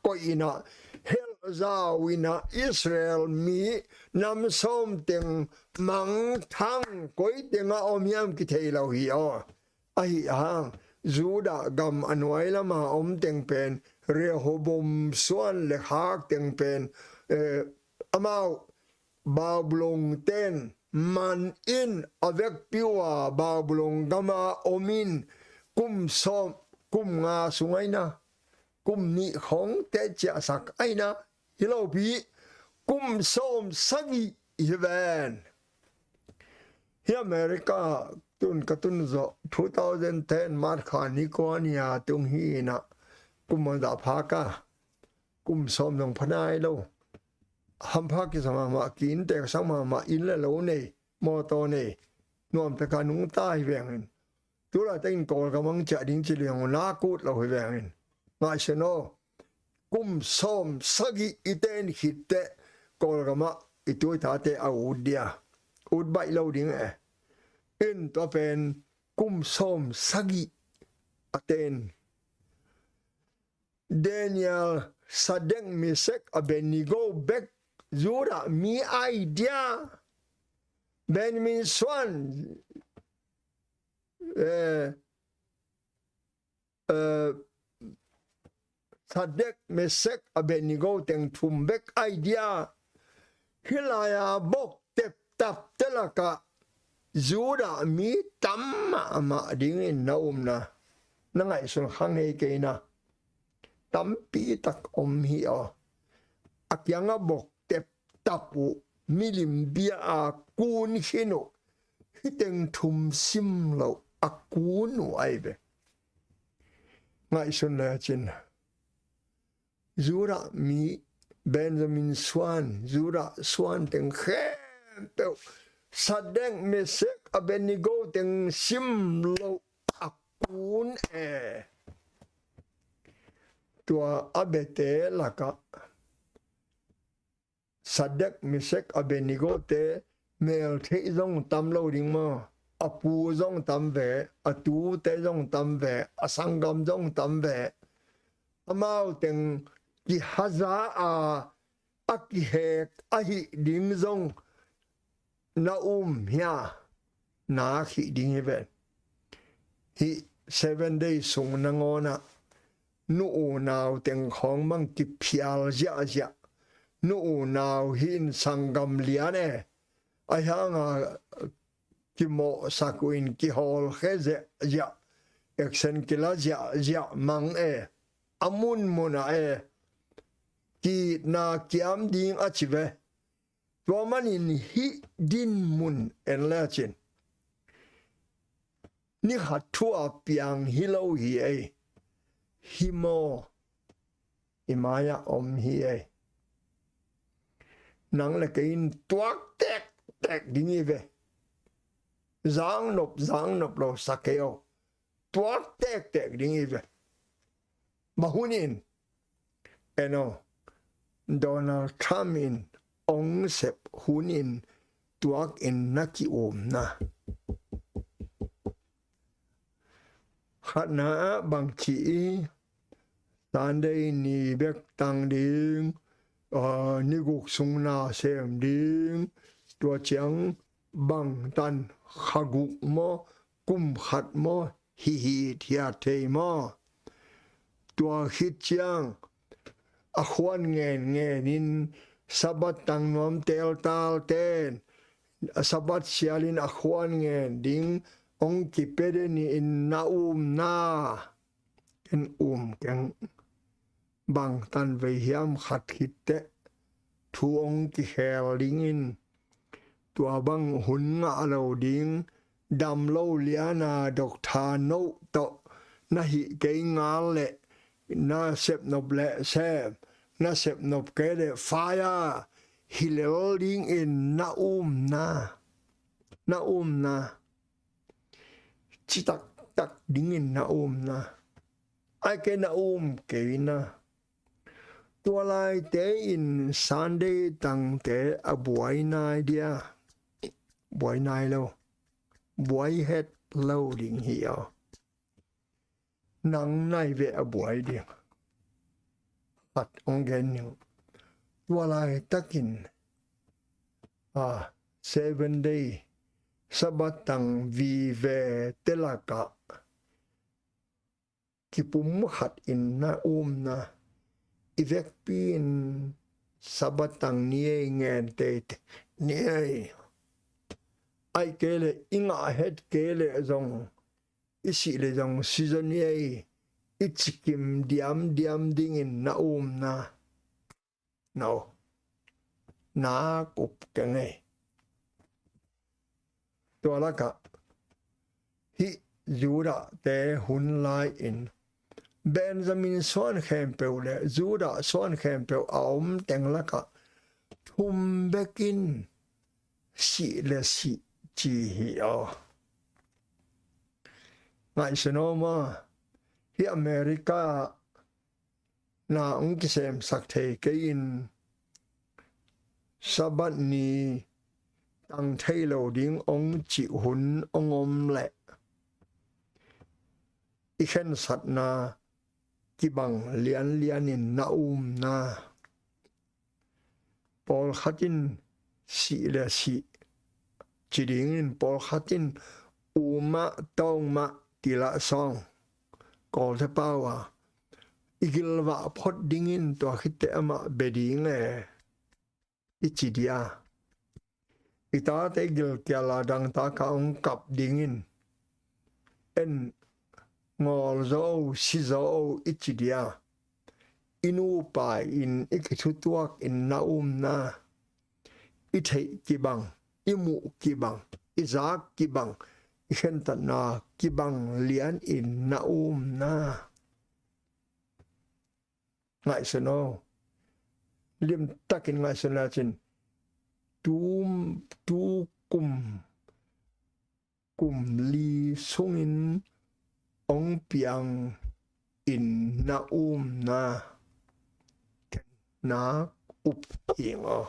koih in ah, helh zau in ah, Israel mi nam sawm teng mangthang koi teng a om hiam kithei lo hi aw. Ahi hang Judah gam a nuai lama om teng pen, Rehoboam suan le khak teng pen, eh, amau Babylon ten man in a vekpi uh a, Babylon gama om in kum sawm, kum nga sung aina, kum nih khong te ciahsak aina, hi lopi, kum sawm sagih hi ven. Hi America tun ka tun zawh two thousand ten March kha ni kua ni a tung hi in ah, kum a dah phak a, kum sawm zong pha nai lo. Hampha kisa mahmah, ki innte ka sang mahmah, inn le lo nei, mawtaw nei, nuamtaka nungta hi veng in. Tulaitak in Kawlgam ang ciah ding ci liang uh na kut lo hi veng in. Ngaihsun aw, kum sawm sagih i ten khit teh Kawlgamah i tu i tate a ut dia. Ut baih lo ding e. In tua pen kum sawm sagih a ten. Daniel, Sadek, Mesek, Abednego bek Judah mi ai dia. Benjamin suan, eh, eh, Sadek, Mesek, Abednego teng thum bek ai dia. Hih lai-a bok teptap te lakah Judah mi tam mahmah dingin na umna, na ngaihsun kha ngei kei na. Tampi tak om hi aw. A kiangah bok teptap uh, milim bia a kun khin uh, hih teng thum sim lo a kun uh ai ve. Ngaihsun le cin. Judah mi, Benjamin suan, Judah suan teng khempeuh, Sadek, Mesek, Abednego teng sim lo a kun e. Tua a biate lakah Sadek, Mesek, Abednego te mel theih zong tam lo ding maw? A pu zong tam ve, a tute zong tam ve, a sanggam zong tam ve. Amau teng kihaza a, a kihek ahih ding zong na um hia? Na khih ding hi ven. Hih seven days sung nangawnah nu u nau teng khawng bang kiphial ziahziah. Nu u nau hih in sanggam lian e. Ahi hanga kimawhsak uh in kihawlkhia ziahziah. Action kila ziahziah mang e. A munmunah e. Ki-itna kiam ding a ci ve. Tua manin hih dinmun en lecin, ni khat thu a piang hi lo hi ei. Hi maw? I mai-ah om hi ei. Nang le kei in tuak tektek ding hi ve. Zangnop zangnop lo sa kei aw. Tuak tektek ding hi ve. Mah hun in, en aw, Donald Trump in ong sep hun in tuak in na ki-umna. Khatna ah bang ci i, Sunday ni bek tang ding, ah, ni guk sung na sem ding, tua ciang bang tan, kha guk maw, kum khat maw, hihit hiat thei maw? Tua khit ciang a khuan ngenngenin Sabbath tang nuam teltalten a Sabbath sialin a khuan ngen ding hong kipia den hi in, na umna. Ken um keng, bangtan vei hiam khat khitteh thu hong kikhel dingin, tua bang hun ngah lo ding, dam lo liana doctor note tawh na hih kei ngal leh, na sepnop leh sep, na sepnop kei leh fire, hi lel dingin na umna. Na umna. Citaktak dingin na umna. Ai kei na um kei na. Tua laite in Sunday tangte a buai nai dia? Buai nai lo. Buai het lo ding hi aw. Nang nai ve a buai ding. Khat hong gen ning. Tua laitakin a Seven Day Sabbath tang vive te lakah kipum khat in na umna. I vekpi in Sabbath tang ni ei, ngen teitei ni ei. Ai kei leh i ngah het kei leh zong, i sih leh zong si zaw ni ei, i cikim diamdiam dingin na umna. No. Nak up keng ei. Tua lakah hih Judah te hun lai-in Benjamin suan khempeuh le Judah suan khempeuh a om teng lakah thum bekin sih le sih ci hi aw. Ngaihsun aw maw, hih America na hong kisemsak thei kei in, Sabbath ni tang thei lo ding hong cih hun hong om leh i khensatna kibang lianlianin na umna. Pawlkhat in sih le sih ci dingin, pawlkhat in umah tawngmah tilah sawng, Kawlte pau a, i gilvah phot dingin tua khitteh amah bia ding e, i ci dia? I tate gilkial a dangtak a hong kap dingin, en, ngawl zaw o, si zaw o i ci dia? I nupa in, i kithutuak in na umna. I theih kibang, i muh kibang, i zak kibang, i khentatna kibang lianin na umna. Ngaihsun aw. Limtakin ngaihsun lecin, tu, tu kum, kum li sungin hong piang in na umna. Nak up ing aw.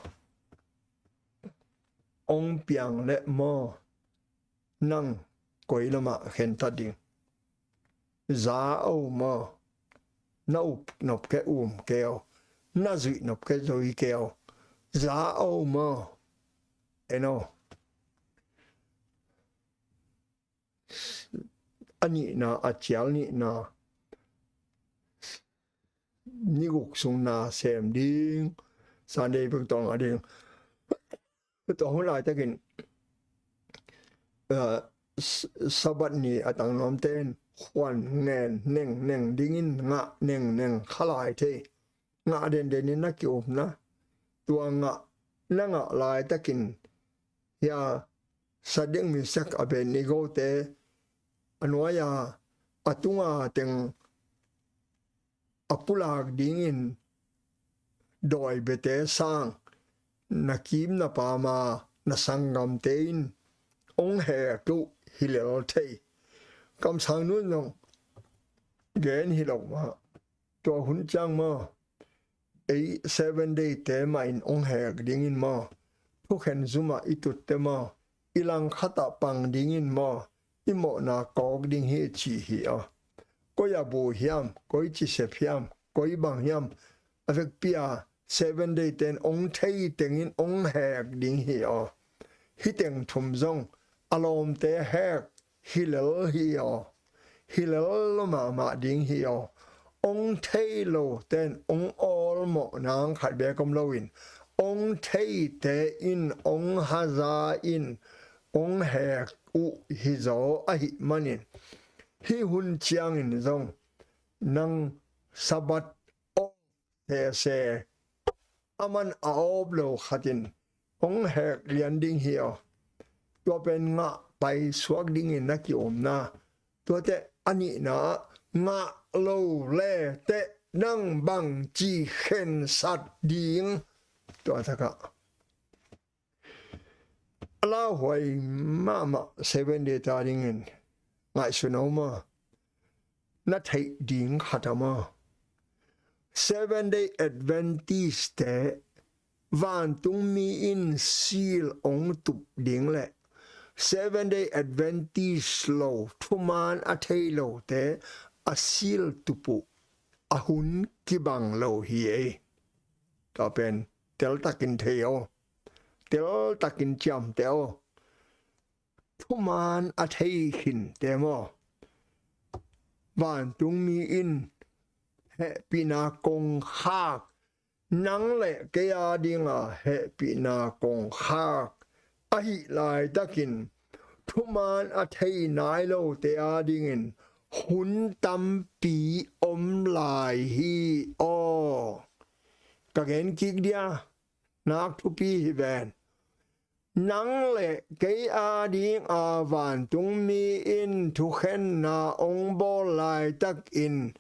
Hong piang leh maw, nang koi lamah khentat ding? Za o maw, na up nop kei um kei o, na zuih nop kei zui kei o. Za o maw. Eno. A nihna, a cial nihna, ni guk sung na sem ding, Sunday bek tawh ngah ding. Tua hun laitakin, ah, S-, Sabbath ni a tang nuamte in khuan ngen nengneng dingin ngah nengneng kha lai thei. Ngah dendenin na ki-upna. Tua ngah, na ngah laitakin hia Sadek, Mesak, Abednego te a nuai-a a tunga teng a pulak dingin dawi biate sang na kim na pama na sanggamte in hong hek uh hi lel thei. Kamsang nun zong gen hi lo mah. Tua hun ciang maw, ei Seven Day te mah in hong hek dingin maw, thukhen zumah i tutte maw, i langkhatah pang dingin maw, i mawhna kawk ding hi ci hi aw. Koi a bu hiam, koi ci sep hiam, koi bang hiam, a vekpi a Seven Day ten hong thei tengin hong hek ding hi aw. Hih teng thum zong a lawmte hek hi lel hi aw. Hi lel lo mahmah ding hi aw. Ong thei lo ten ong awlmawh nang khat bek om loin, ong theite in, ong haza in, ong hek uh hi zaw ahih manin, hih hun ciangin zong nang Sabbath aw sese, aman a awp lo khatin hong hek lian ding hi aw. Tua pen ngah paisuak dingin na ki-omna. Tuate a nihna ah ngah lo le teh nang bangci khensat ding? Tua takah a lauhuai mahmah Seven Day ta dingin ngaihsun a om a, na theih ding khat a maw? Seven Day Adventist-te vantungmi in seal ong tup ding le Seven Day Adventist lo, thuman a thei lote a seal tup uh a hun kibang lo hi ei. Tua pen teltakin thei aw, teltakin ciamteh aw. Thuman a thei khinte maw, vantungmi in hehpihna kongkhak, nang le kei a dinga hehpihna kongkhak ahih laitakin, thuman a thei nai lote a dingin hun tampi om lai hi aw. Ka gen kik dia, nak thupi hi ven. Nang le kei a dinga vantungmi in thukhenna ong bawl laitakin,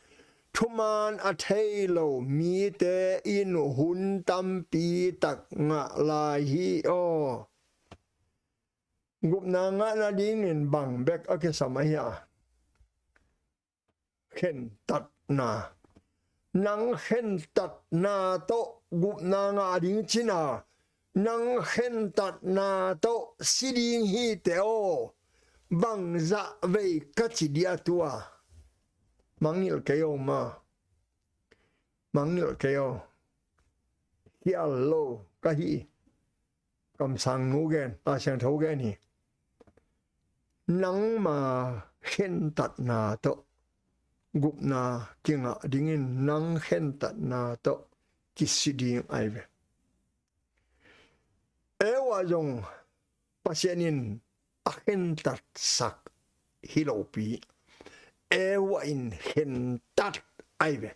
thuman a thei lo mite in hun tampi tak ngah lai hi aw. Gupna ngah nadingin bang bek a kisam ahi a? Khentatna. Nang khentatna tawh gupna ngah ding cina, nang khentatna tawh si ding hi teh aw. Bangzah vei ka ci dia tua? Mangngilh kei aw ma. Mangngilh kei aw. Hial lo ka hi. Kamsang nu gen, a siangtho gen hi. Nangma khentatna tawh gupna kingah dingin, nang khentatna tawh kisi ding ahi ve. Eva zong Pasian in a khentatsak hi lopi, Eva in khentat ahi ve.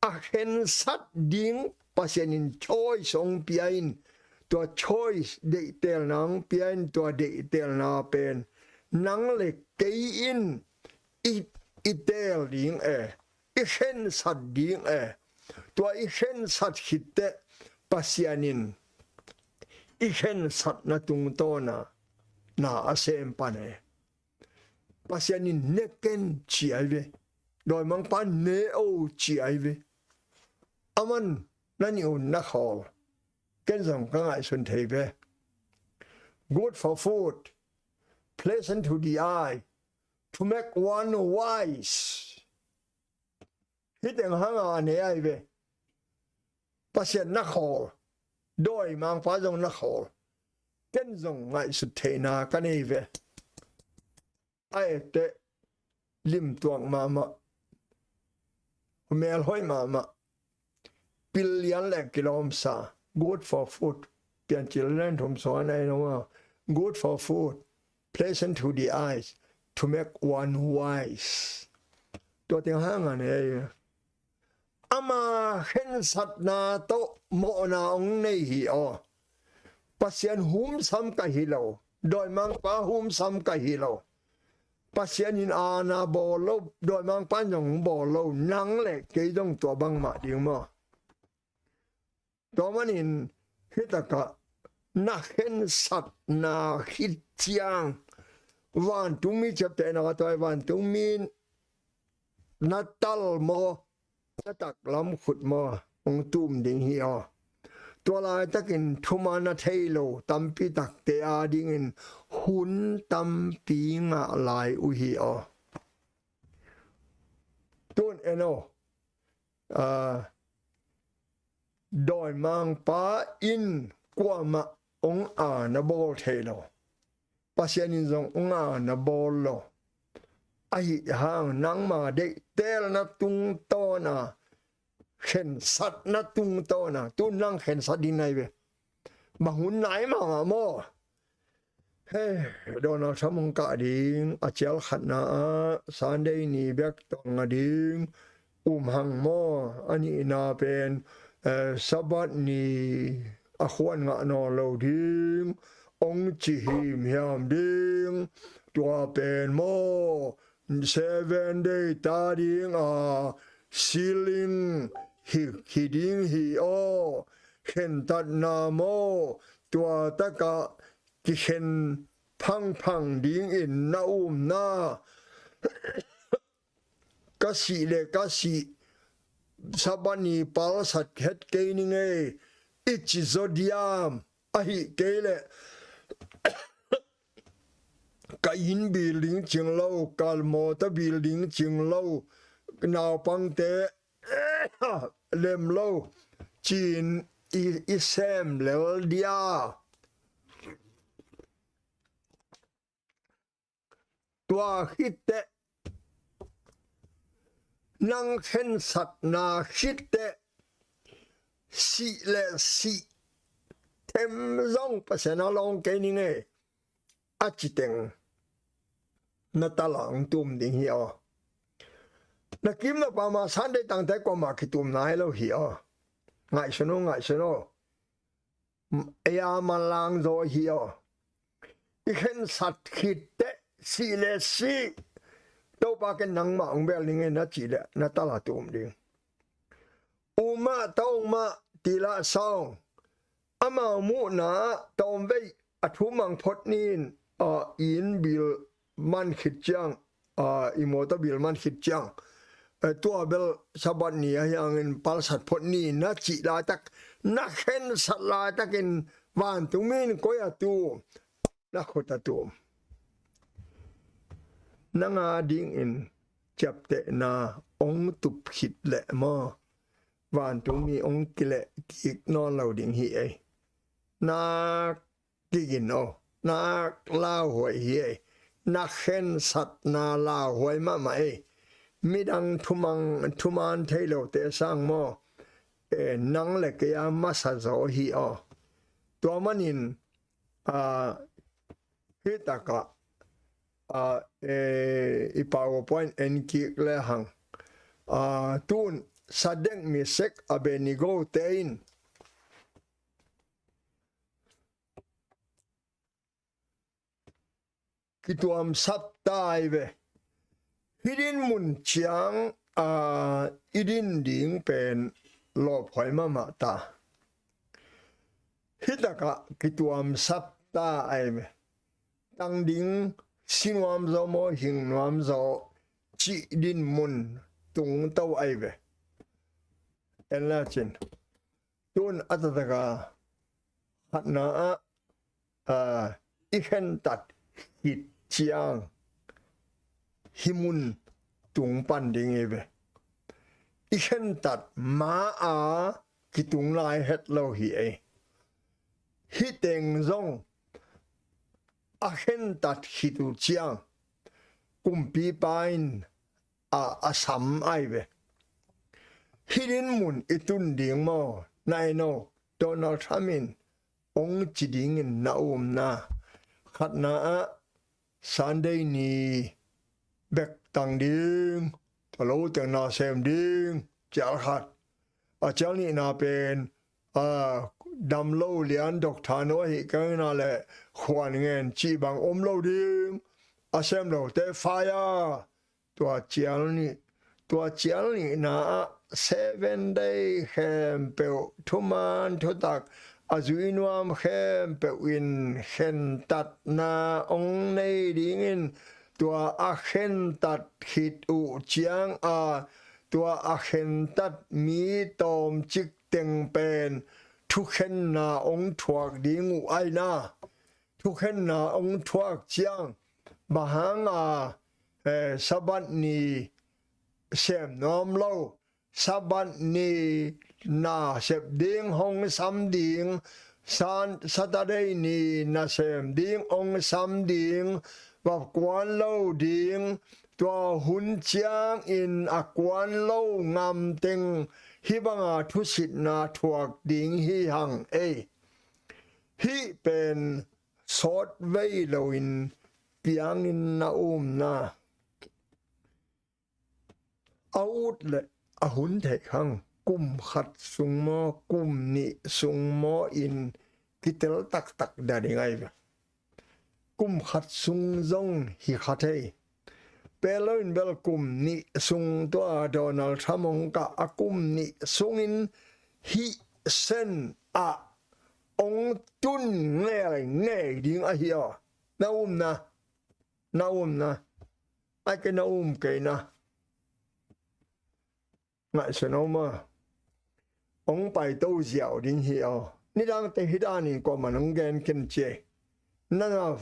A khensat ding Pasian in choice hong pia in, tua choice deihtelna hong pia in, tua deihtelna pen nang le kei in i, i teel ding e, i khensat ding e. Tua i khensat khit teh Pasian in i khensatna tungtawna na a sem pan e. Pasian in ne ken ci ahi ve. Dawimangpa ne o ci ahi ve. Aman na nih un na khawl, ken zong ka ngaihsun thei ve. Good for food, pleasant to the eye, to make one wise. Hih teng hanga a ne ahi ve. Pasian na khawl, dawimangpa zong na khawl, ken zong ngaihsut theihna ka nei ve. A etteh limtuak mahmah, melhoih mahmah, pil lian le kilawmsa. Good for food. Piancil lian thum suan a en om a. Good for food, pleasant to the eyes, to make one wise. Tua teng hanga ne ahi. Ama khensatna tawh mawhna hong nei hi aw. Pasian humsam ka hi lo, dawimangpa humsam ka hi lo. Pasian in aana bawl lo, dawimangpa in zong bawl lo, nang le kei zong tua bangmah ding maw? Tua manin hih takah na khensatna khit ciang vantungmi ciaptehna, tua vantungmi na tal maw, na taklam khut maw, hong tum ding hi aw. Tua laitakin thuman a thei lo tampi takte a dingin hun tampi ngah lai uh hi aw. Tun en aw. Aa, dawimangpa in kuamah hong aana bawl thei lo. Pasian in zong ngana bawl lo. Ahi hang nangma deihtelna tungtawna, khensatna tungtawna, tu nang khensat ding nai ve. Bang hun nai mahmah maw? He, Donald Trump hong kah ding a cial khatna ah Sunday ni bek tawng a ding um hang maw? A nihna pen, eh, Sabbath ni a khuan ngah nawn lo ding hong ci himhiam ding. Tua pen maw, Seven Day ta ding a sealing hi, hi ding hi aw. Khentatna maw, tua takah kikhen phangphang dingin na umna. Ka sih le ka sih, Sabbath ni palsat het kei ning ei, i ci zaw diam? Ahi kei leh ka inn building cing lo, ka mawtaw building cing lo, naupangte lem lo ci-in i, i sem lel dia? Tua khit teh nang khensatna khit teh sih le sih them zong Pasian a lawng kei ning ei, a ci teng na tala hong tum ding hi aw. Na kim na pam a Sunday tangte kuamah kitum nai lo hi aw. Ngaihsun o, ngaihsun o. Ei a manlang zaw hi aw. I khensat khit teh sih le sih, Topa ken nangmah hong bel ning ei na cih leh na tala tum ding. U mah, tawng mah, ti lah sawng. Amau muhna ah tawmvei a thumang phot ni-in, a, inn bil man khit ciang, a, i mawtaw bil man khit ciang, eh, tua bel Sabbath ni ahi hangin palsat phot ni na cih laitak, na khensat laitakin vantungmi in koi a tum? Na khut a tum. Nang a dingin ciaptehna hong tup khit leh maw, vantungmi hong kileh kik nawn lo ding hi ei. Nak kik in aw, nak lauhuai hi ei. Na khensatna lauhuai mahmah ei. Midang thumang, thuman thei lote sang maw, eh, nang le kei a masa zaw hi aw. Tua manin, a, hih takah, a, e, i PowerPoint en kik le hang. A, tun Sadek, Mesak, Abednego te in kituamsap ta ai ve. Hih din mun ciang, a, i din ding pen lawphuai mahmah ta. Hih takah kituamsap ta ai ve. Tang ding, si nuam zaw maw, hing nuam zaw, cih din mun tungto ai ve. En la cin. Tun a taktak a khatna ah, a, i khentat khit ciang hih mun tung pan ding hi ve. I khentat ma-a kitung lai het lo hi ei. Hih teng zong a khentat khit uh ciang kumpipa in a, a sam ai ve. Hih din mun i tun ding maw? Na en o, Donald Trump in hong ci dingin na umna. Khatna ah Sunday ni bek tang ding, tua lo teng na sem ding, cial khat. A cial nihna pen, a, dam lo lian doctor no ahi kei na le khuan ngen cih bang om lo ding. A sem lote fire. Tua cial nih, tua cial nihna ah Seven Day khempeuh, thuman thutak a zui nuam khempeuh in khentatna hong nei dingin, tua a khentat khit uh ciang a, tua a khentat mi tawmcik teng pen thukhenna hong thuak ding uh ai na. Thukhenna hong thuak ciang, bang hang a, eh, Sabbath ni sem nuam lo, Sabbath ni na sep ding, hong sam ding, San Saturday ni nasem ding, ong sam ding, va kuan lo ding, tua hun ciangin a kuan lo ngamteng hih banga thusitna thuak ding hi hang ei. Hih pen sawt vei loin piangin na umna a ut le a hun theih hang, kum khat sung maw, kum nih sung maw in kitel taktak dan i ngai ve. Kum khat sung zong hi kha thei. Pelo in bel kum nih sung tua Donald Trump ong kah a kum nih sungin hih sen ah ong tun ngei ngei ding ahi aw. Na umna, na umna, ai kei na um kei na. Ngaihsun om a, ong paito ziau ding hi aw. Nidangte hih danin kuaman ong gen ken ciei. Na na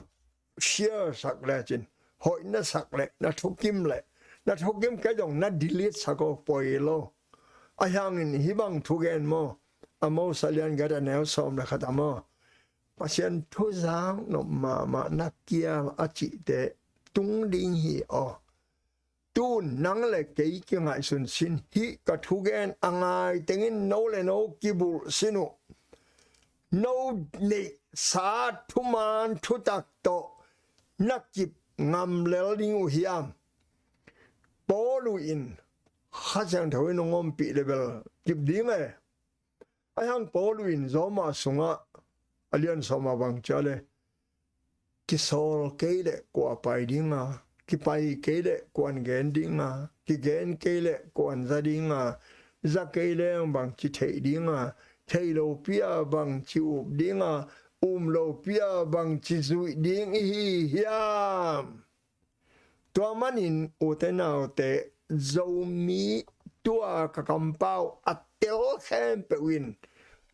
share sak lecin hoih na sak le, na thukim le, na thukim kei zong na delete sak aw, poi lo. A hiangin hih bang thugen maw, Amos a lian giat a neu sawm le khat a maw, Pasian thuzak nop mahmah na kial a cihte tung ding hi aw. Tun nang le kei kingaihsun sin, hih ka thugen a ngai tengin no le no kibulh sin uh. No neihsa thuman thutak tawh na kip ngam lel ding uh hiam? Paul uh in Kha Siangtho in ong ompih le bel kip ding e. Ahi hang Paul uh in Roma sungah a lian sawm ah bang ci a le, kisawl kei le kua pai dinga, kipai kei le kuan gen dinga, kigen kei le kuan za dinga, za kei leng bangci theih dinga, thei lopi a bangci up dinga, um lopi a bangci zuih ding i hi hiam? Tua manin ute naute, Zomi tua ka kampau a tel khempeuh in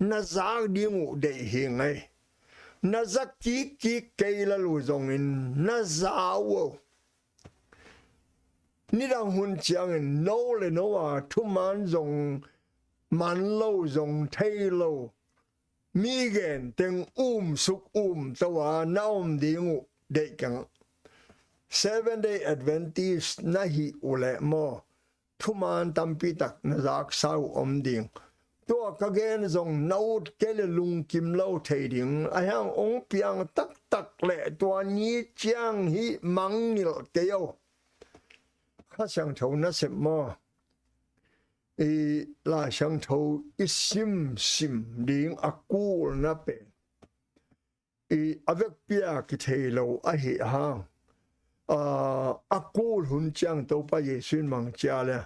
na zak ding uh deih hi ngei. Na zak kikkik kei lel uh zongin na za uh o. Nidang hun ciangin no le no a thuman zong man lo, zong thei lo, mi gen teng umsuk umto a na om ding uh deih keng. Seven Day Adventist na hih uh leh maw, thuman tampi tak na zaksa uh om ding. Tua ka gen zong na ut kei le lungkim lo thei ding. Ahi hang ong piang taktak le tua ni ciang hih mangngilh kei o. Kha Siangtho nasep maw, i Lai Siangtho i simsim ding a kulna pen i a vekpi a kithei lo ahi hang, a, a kul hun ciang Topa Jesu in mang cia le,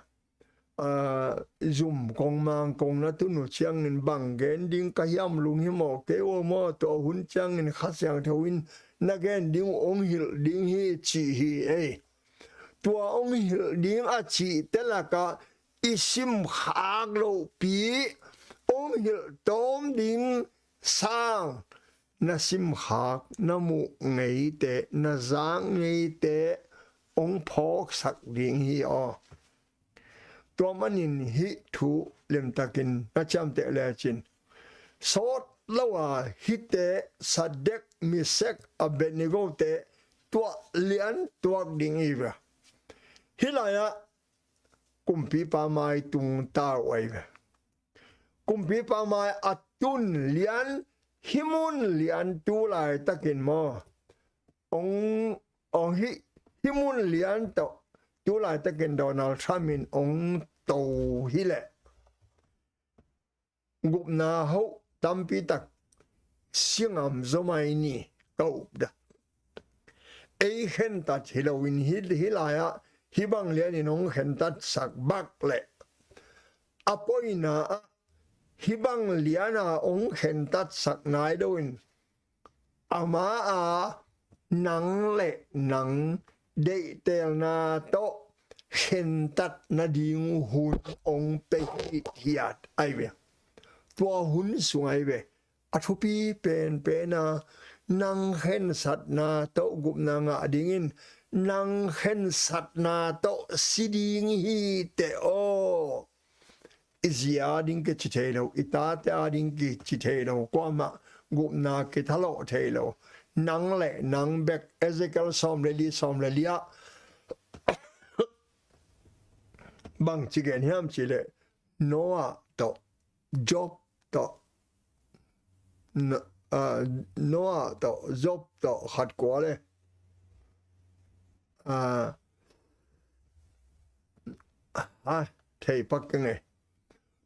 a, zum kong mang kong na tun uh ciangin bang gen ding ka hiam, lunghimawh kei uh maw, tua hun ciangin Kha Siangtho in na gen ding uh ong hilh ding hi ci hi ei. Tua ong hilh ding a cihte lakah i simkhak lohpi, ong hilh tawm ding sang na simkhak, na muh ngeite, na zak ngeite ong phawksak ding hi aw. Tua manin hih thu limtakin na ciamteh lecin, sawt lo a hihte Sadek, Mesek, Abednego te tuah lian tuak ding hi ve. Hih lai-ah kumpipa mai tung ta uh ahi ve. Kumpipa mai a tun lian, hih mun lian tu laitakin maw, ong, ong hih, hih mun lian tawh tu laitakin Donald Trump in ong to hi leh gupna hoh tampi tak si ngam zaw mai ni ka up da. Ei khentat hi loin hih, hih lai-ah hih bang lianin hong khentatsak bak leh a poina ah hih bang liana hong khentatsak nai lo in, ama a nang le nang deihtelna tawh khentat nading hun ong pia hi hiat ahi ve. Tua hun sung ahi ve, a thupi penpen a nang khensatna tawh gupna ngah dingin, nang khensatna tawh si ding hi teh aw. I zi a ding kici thei lo, i tate a ding kici thei lo, kuamah gupna kithalawh thei lo. Nang le nang bek, Ezekiel sawm le li, sawm le li ah bangci gen hiam cih leh Noah tawh, Job tawh, N-, ah, Noah tawh, Job tawh khat kua le, ah, ah, thei pak keng e.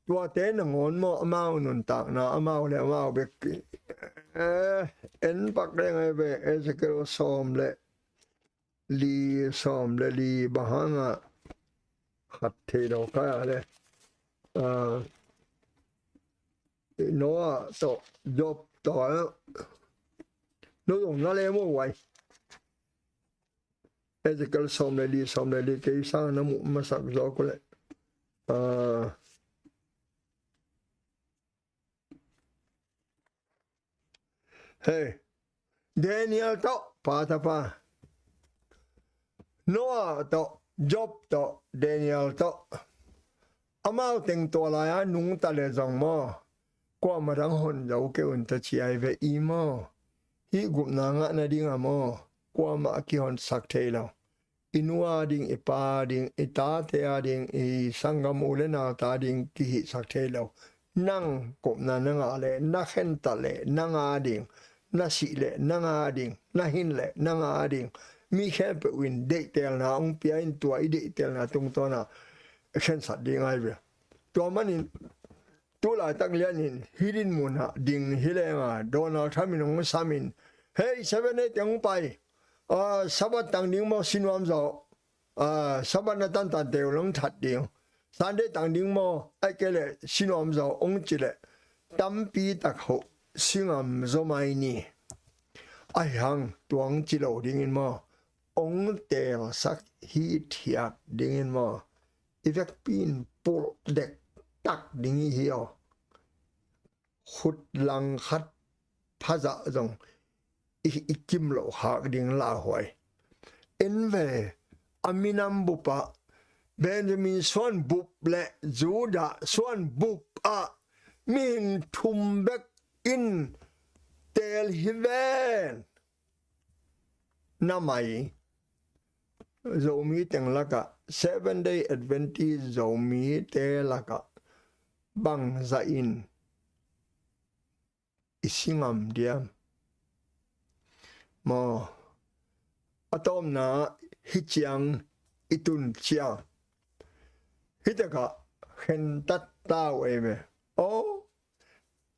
Tuate nangawn maw, amau nuntakna, amau le amau bek, eh, en pak leng ai ve, Ezekiel sawm le li, sawm le li, bang hangah khat thei lo ka le. Ah, Noah tawh, Job tawh, no zong na le maw uai. Ezekiel sawm le li, sawm le li, kei sang na muh masak zaw ko le. Ah, hei, Daniel tawh, pa tapa, Noah tawh, Job tawh, Daniel tawh, amau teng tua lai-a nungta le zong maw, kuamah dang hon zo kei un ta ci ai ve i maw. Hih gupna ngah nading a maw, kuamah kihonsak thei lo. I nu a ding, i pa a ding, i tate a ding, i sanggam u le nau ta ding kihihsak thei lo. Nang gupna na ngah leh, na khentat leh, nang a ding, na sih leh, nang a ding, na hin leh, nang a ding. Mi khempeuh in deihtelna hong pia in, tua i deihtelna tungtawnah khensat ding ai ve. Tua manin, tu laitak lianin hih dinmunah ding hi lenga, Donald Trump in hong samin, hei, Seven Day teng hong pai, ah, Sabbath tang ding maw, si nuam zaw, ah, Sabbath na tantan teu long that ding, Sunday tang ding maw, ai kei leh si nuam zaw hong ci leh, tampi tak hoh si ngam zaw mai ni. Ahi hang tua hong ci lo dingin maw, hong teelsak hithiat dingin maw, i vekpi in pulh dektak ding i hi aw. Khut langkhat phazah zong i, i kim loh khak ding lauhuai. En ve, a minam bupah, Benjamin suan bup le Judah suan bupah mihing thum bek in teel hi ven. Na mai, Zomi teng lakah, Seven Day Adventist Zomite lakah bangzah in i si ngam diam? Maw, a tawpna hih ciang i tun ciang, hih takah khentat ta uh ei ve. Aw,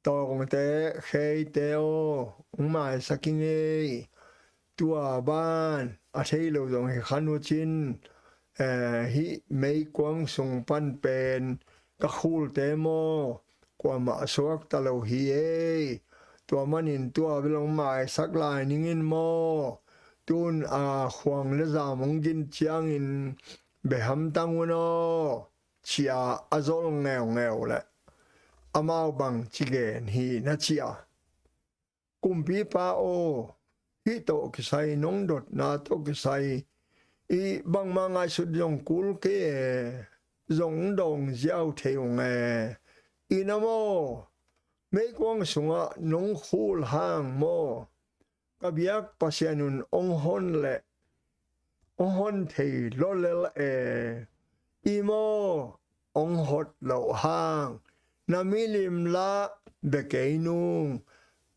Tawngte, Kheite aw, hong maisak ing ei. Tua ban a thei lo zong hi khan uh cin, eh, hih meikuang sung pan pen ka khulte maw, kuamah a suakta lo hi ei. Tua manin tua bel hong maisak lai ning in maw, tun a khuang le zam hong gin ciangin beh hamtang un aw, ci-a a zol ngeungeu leh, amau bangci gen hi na ci-a, Kumpipa aw, hih tawh kisai, nong dotna tawh kisai i bangmah ngaihsut zong kul kei e, zong dawng ziau thei ung e. I na maw, meikuang sungah nong khul hang maw, ka biak Pasian un hong hon leh, hong hon thei lawlel e. I maw, hong hot loh hang na milim lah bia kei nung,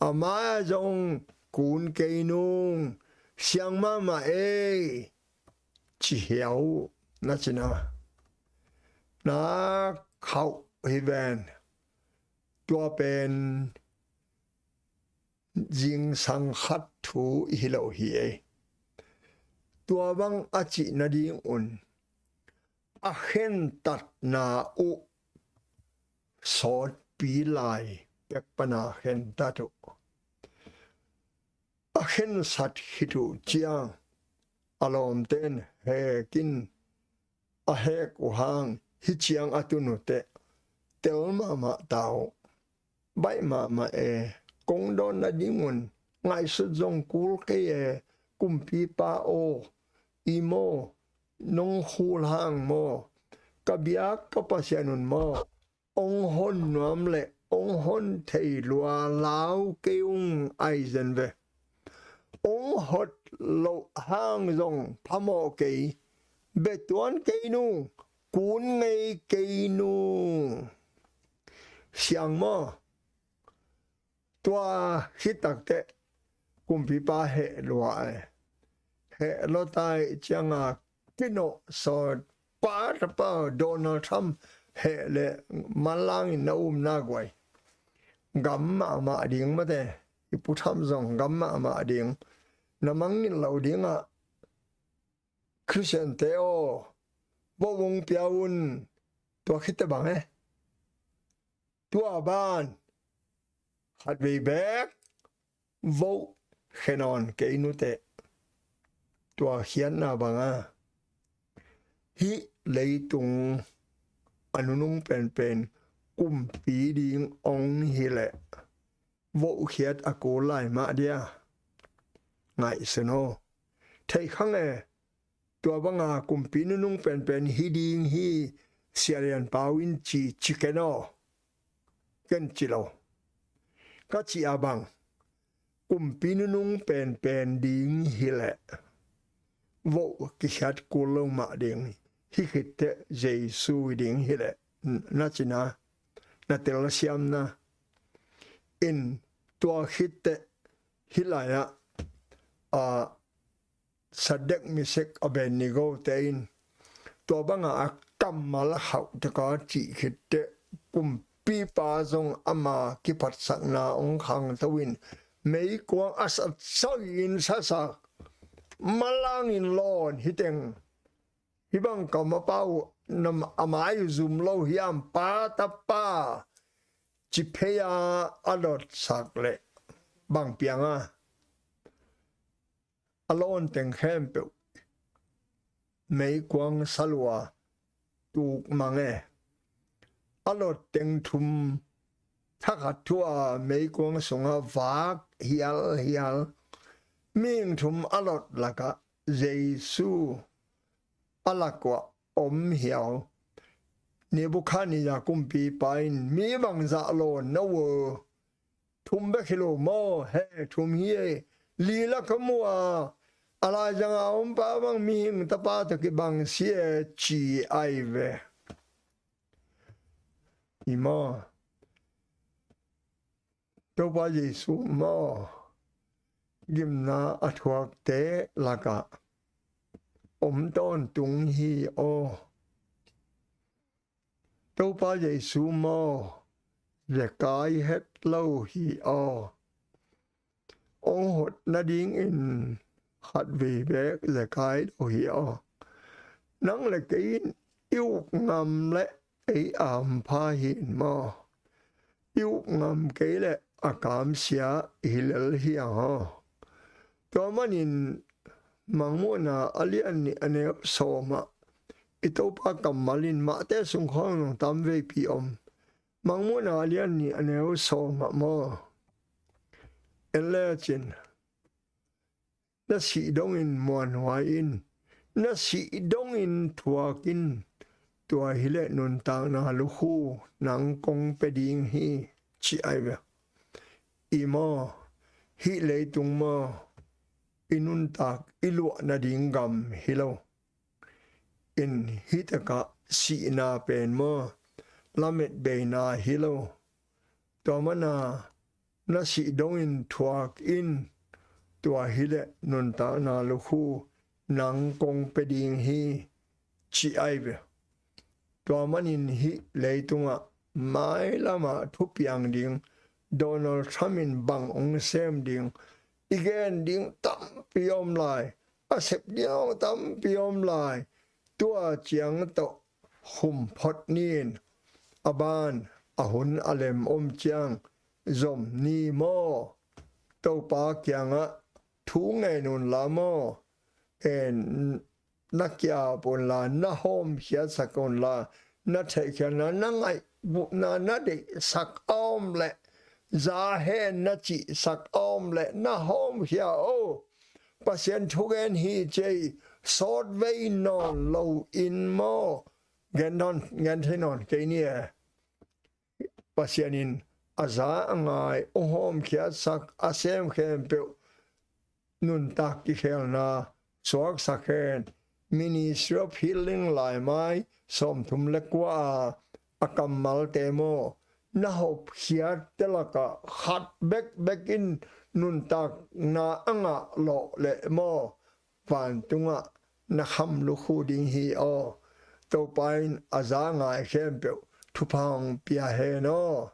a mai-ah zong kun kei nung, siang mahmah ei, ci hiau na cina. Na khauh hi ven. Tua pen zingsang khat thu i hi lo hi ei. Tua bang a cih nadingun a khentatna uh sawtpi lai pek pana khentat uh. A khensat khit uh ciang a lawmte in hek in, a hek uh hang hih ciang a tun uh teh tel mahmah ta uh. Baih mahmah e, kong dawn nadingun ngaihsut zong kul kei e, Kumpipa aw, i maw, nong khul hang maw, ka biak ka Pasian un maw, hong hon nuam leh hong hon thei lua lau kei ung, ai zen ve. Hong hot loh hang zong phamawh kei, betuan kei nung, kun ngei kei nung. Siang maw? Tua khit takteh kumpipa heh lua e. Heh lua ta i cianga kinawh sawt pa tapa Donald Trump heh le manlangin na um na guai. Gam mahmah ding mate, i Pu Trump zong gam mahmah ding. Na mangngilh lo dingah Khristiante aw, vote hong pia un. Tua khit teh bang e? Tua ban khatvei bek vote khia nawn kei nuteh. Tua khiatna banga hih leitung a nunung penpen kumpi ding hong hileh vote khiat a kul lai mah dia? Ngaihsun aw. Theih khang e, tua banga kumpi nunung penpen hi ding hi, Sia Lian Pau in ci, ci ken aw. Ken ci lo. Ka cih a bang, kumpi nunung penpen ding hileh vote kikhiat kul lo mah ding hi. Hih khitteh Jesu i ding hileh, na cina, na telsiamna in. Tua khitteh hih lai-ah, a, Sadek, Mesek, Abednego te in tua banga a kammal a khauh teka cih khitteh kumpipa zong ama kiphatsakna hong khangto in meikuang a satsoi in sasak, manlangin lawn hi teng. Hih bang kam a pau, a mai uh zum lo hiam, pa tapa ci phei a, a lotsak leh bang piang a, a lawn teng khempeuh meikuang salua tuk mang e. A lot teng thum thakhat thu-a meikuang sungah vak hialhial. Mihing thum a lot lakah Jesu a lak uah om hiau. Nebukhadnezzar kumpipa in mi bangzah lawn na uh? Thum bek hi lo maw? He, thum hi e. Li la ka mu a, a laizang a om pa bang mihing tapa tawh kibang si e, ci ai ve. I maw? Topa Jesu maw, gimna a thuakte lakah om tawntung hi aw. Topa Jesu maw, zekai het lo hi aw. Hong hot nadingin khatvei beek zekai lo hi aw. Nang le kei in i up ngam leh ei a hampha hi in maw. I up ngam kei leh a kamsia hi lel hi ang aw. Tua manin Mangmuhna a lian nih a neu sawmah i Topa kammal in mahte sung khawng zong tam veipi om. Mangmuhna a lian nih a neu sawmah maw? En lecin, na sih dongin muanhuai in, na sih dongin thuak in, tua hileh nuntakna lukhu nang kong pia ding hi, ci ai ve. I maw, hih leitung maw, i nuntak i luah nading gam hi lo. In hih takah sihna pen maw, lametbeina hi lo. Tua mana na sih dongin thuak in, tua hileh nuntakna lukhu nang kong pia ding hi, ci ai ve. Tua manin hih leitungah mailamah thupiang ding, Donald Trump in bang hong sem ding, i gen ding tampi om lai, a sep ding tampi om lai. Tua ciang tawh khum phot ni in, a ban a hun a lem om ciang zom ni maw? Topa kiangah thu ngen unla maw? En, na kiap unla, na hawmkhiatsak unla, na theihkhiatna, na ngaihbutna na deihsak a om leh, za hen na cihsak a om leh na hawmkhia o. Pasian thugen hi ci ei, sawtvei nawn lo in maw? Gen nawn, gen thei nawn kei ni e. Pasian in a za a ngai, hong hawmkhiatsak, a sem khempeuh nuntak kikhelna suaksak hen. Ministry of Healing laimai sawmthum le kua a, a kammalte maw, na hopkhiatte lakah khat bekbek in nuntakna a ngah lawh leh maw, vantungah na kham lukhu ding hi aw. Topa in a za a ngai khempeuh thupha hong pia hen aw.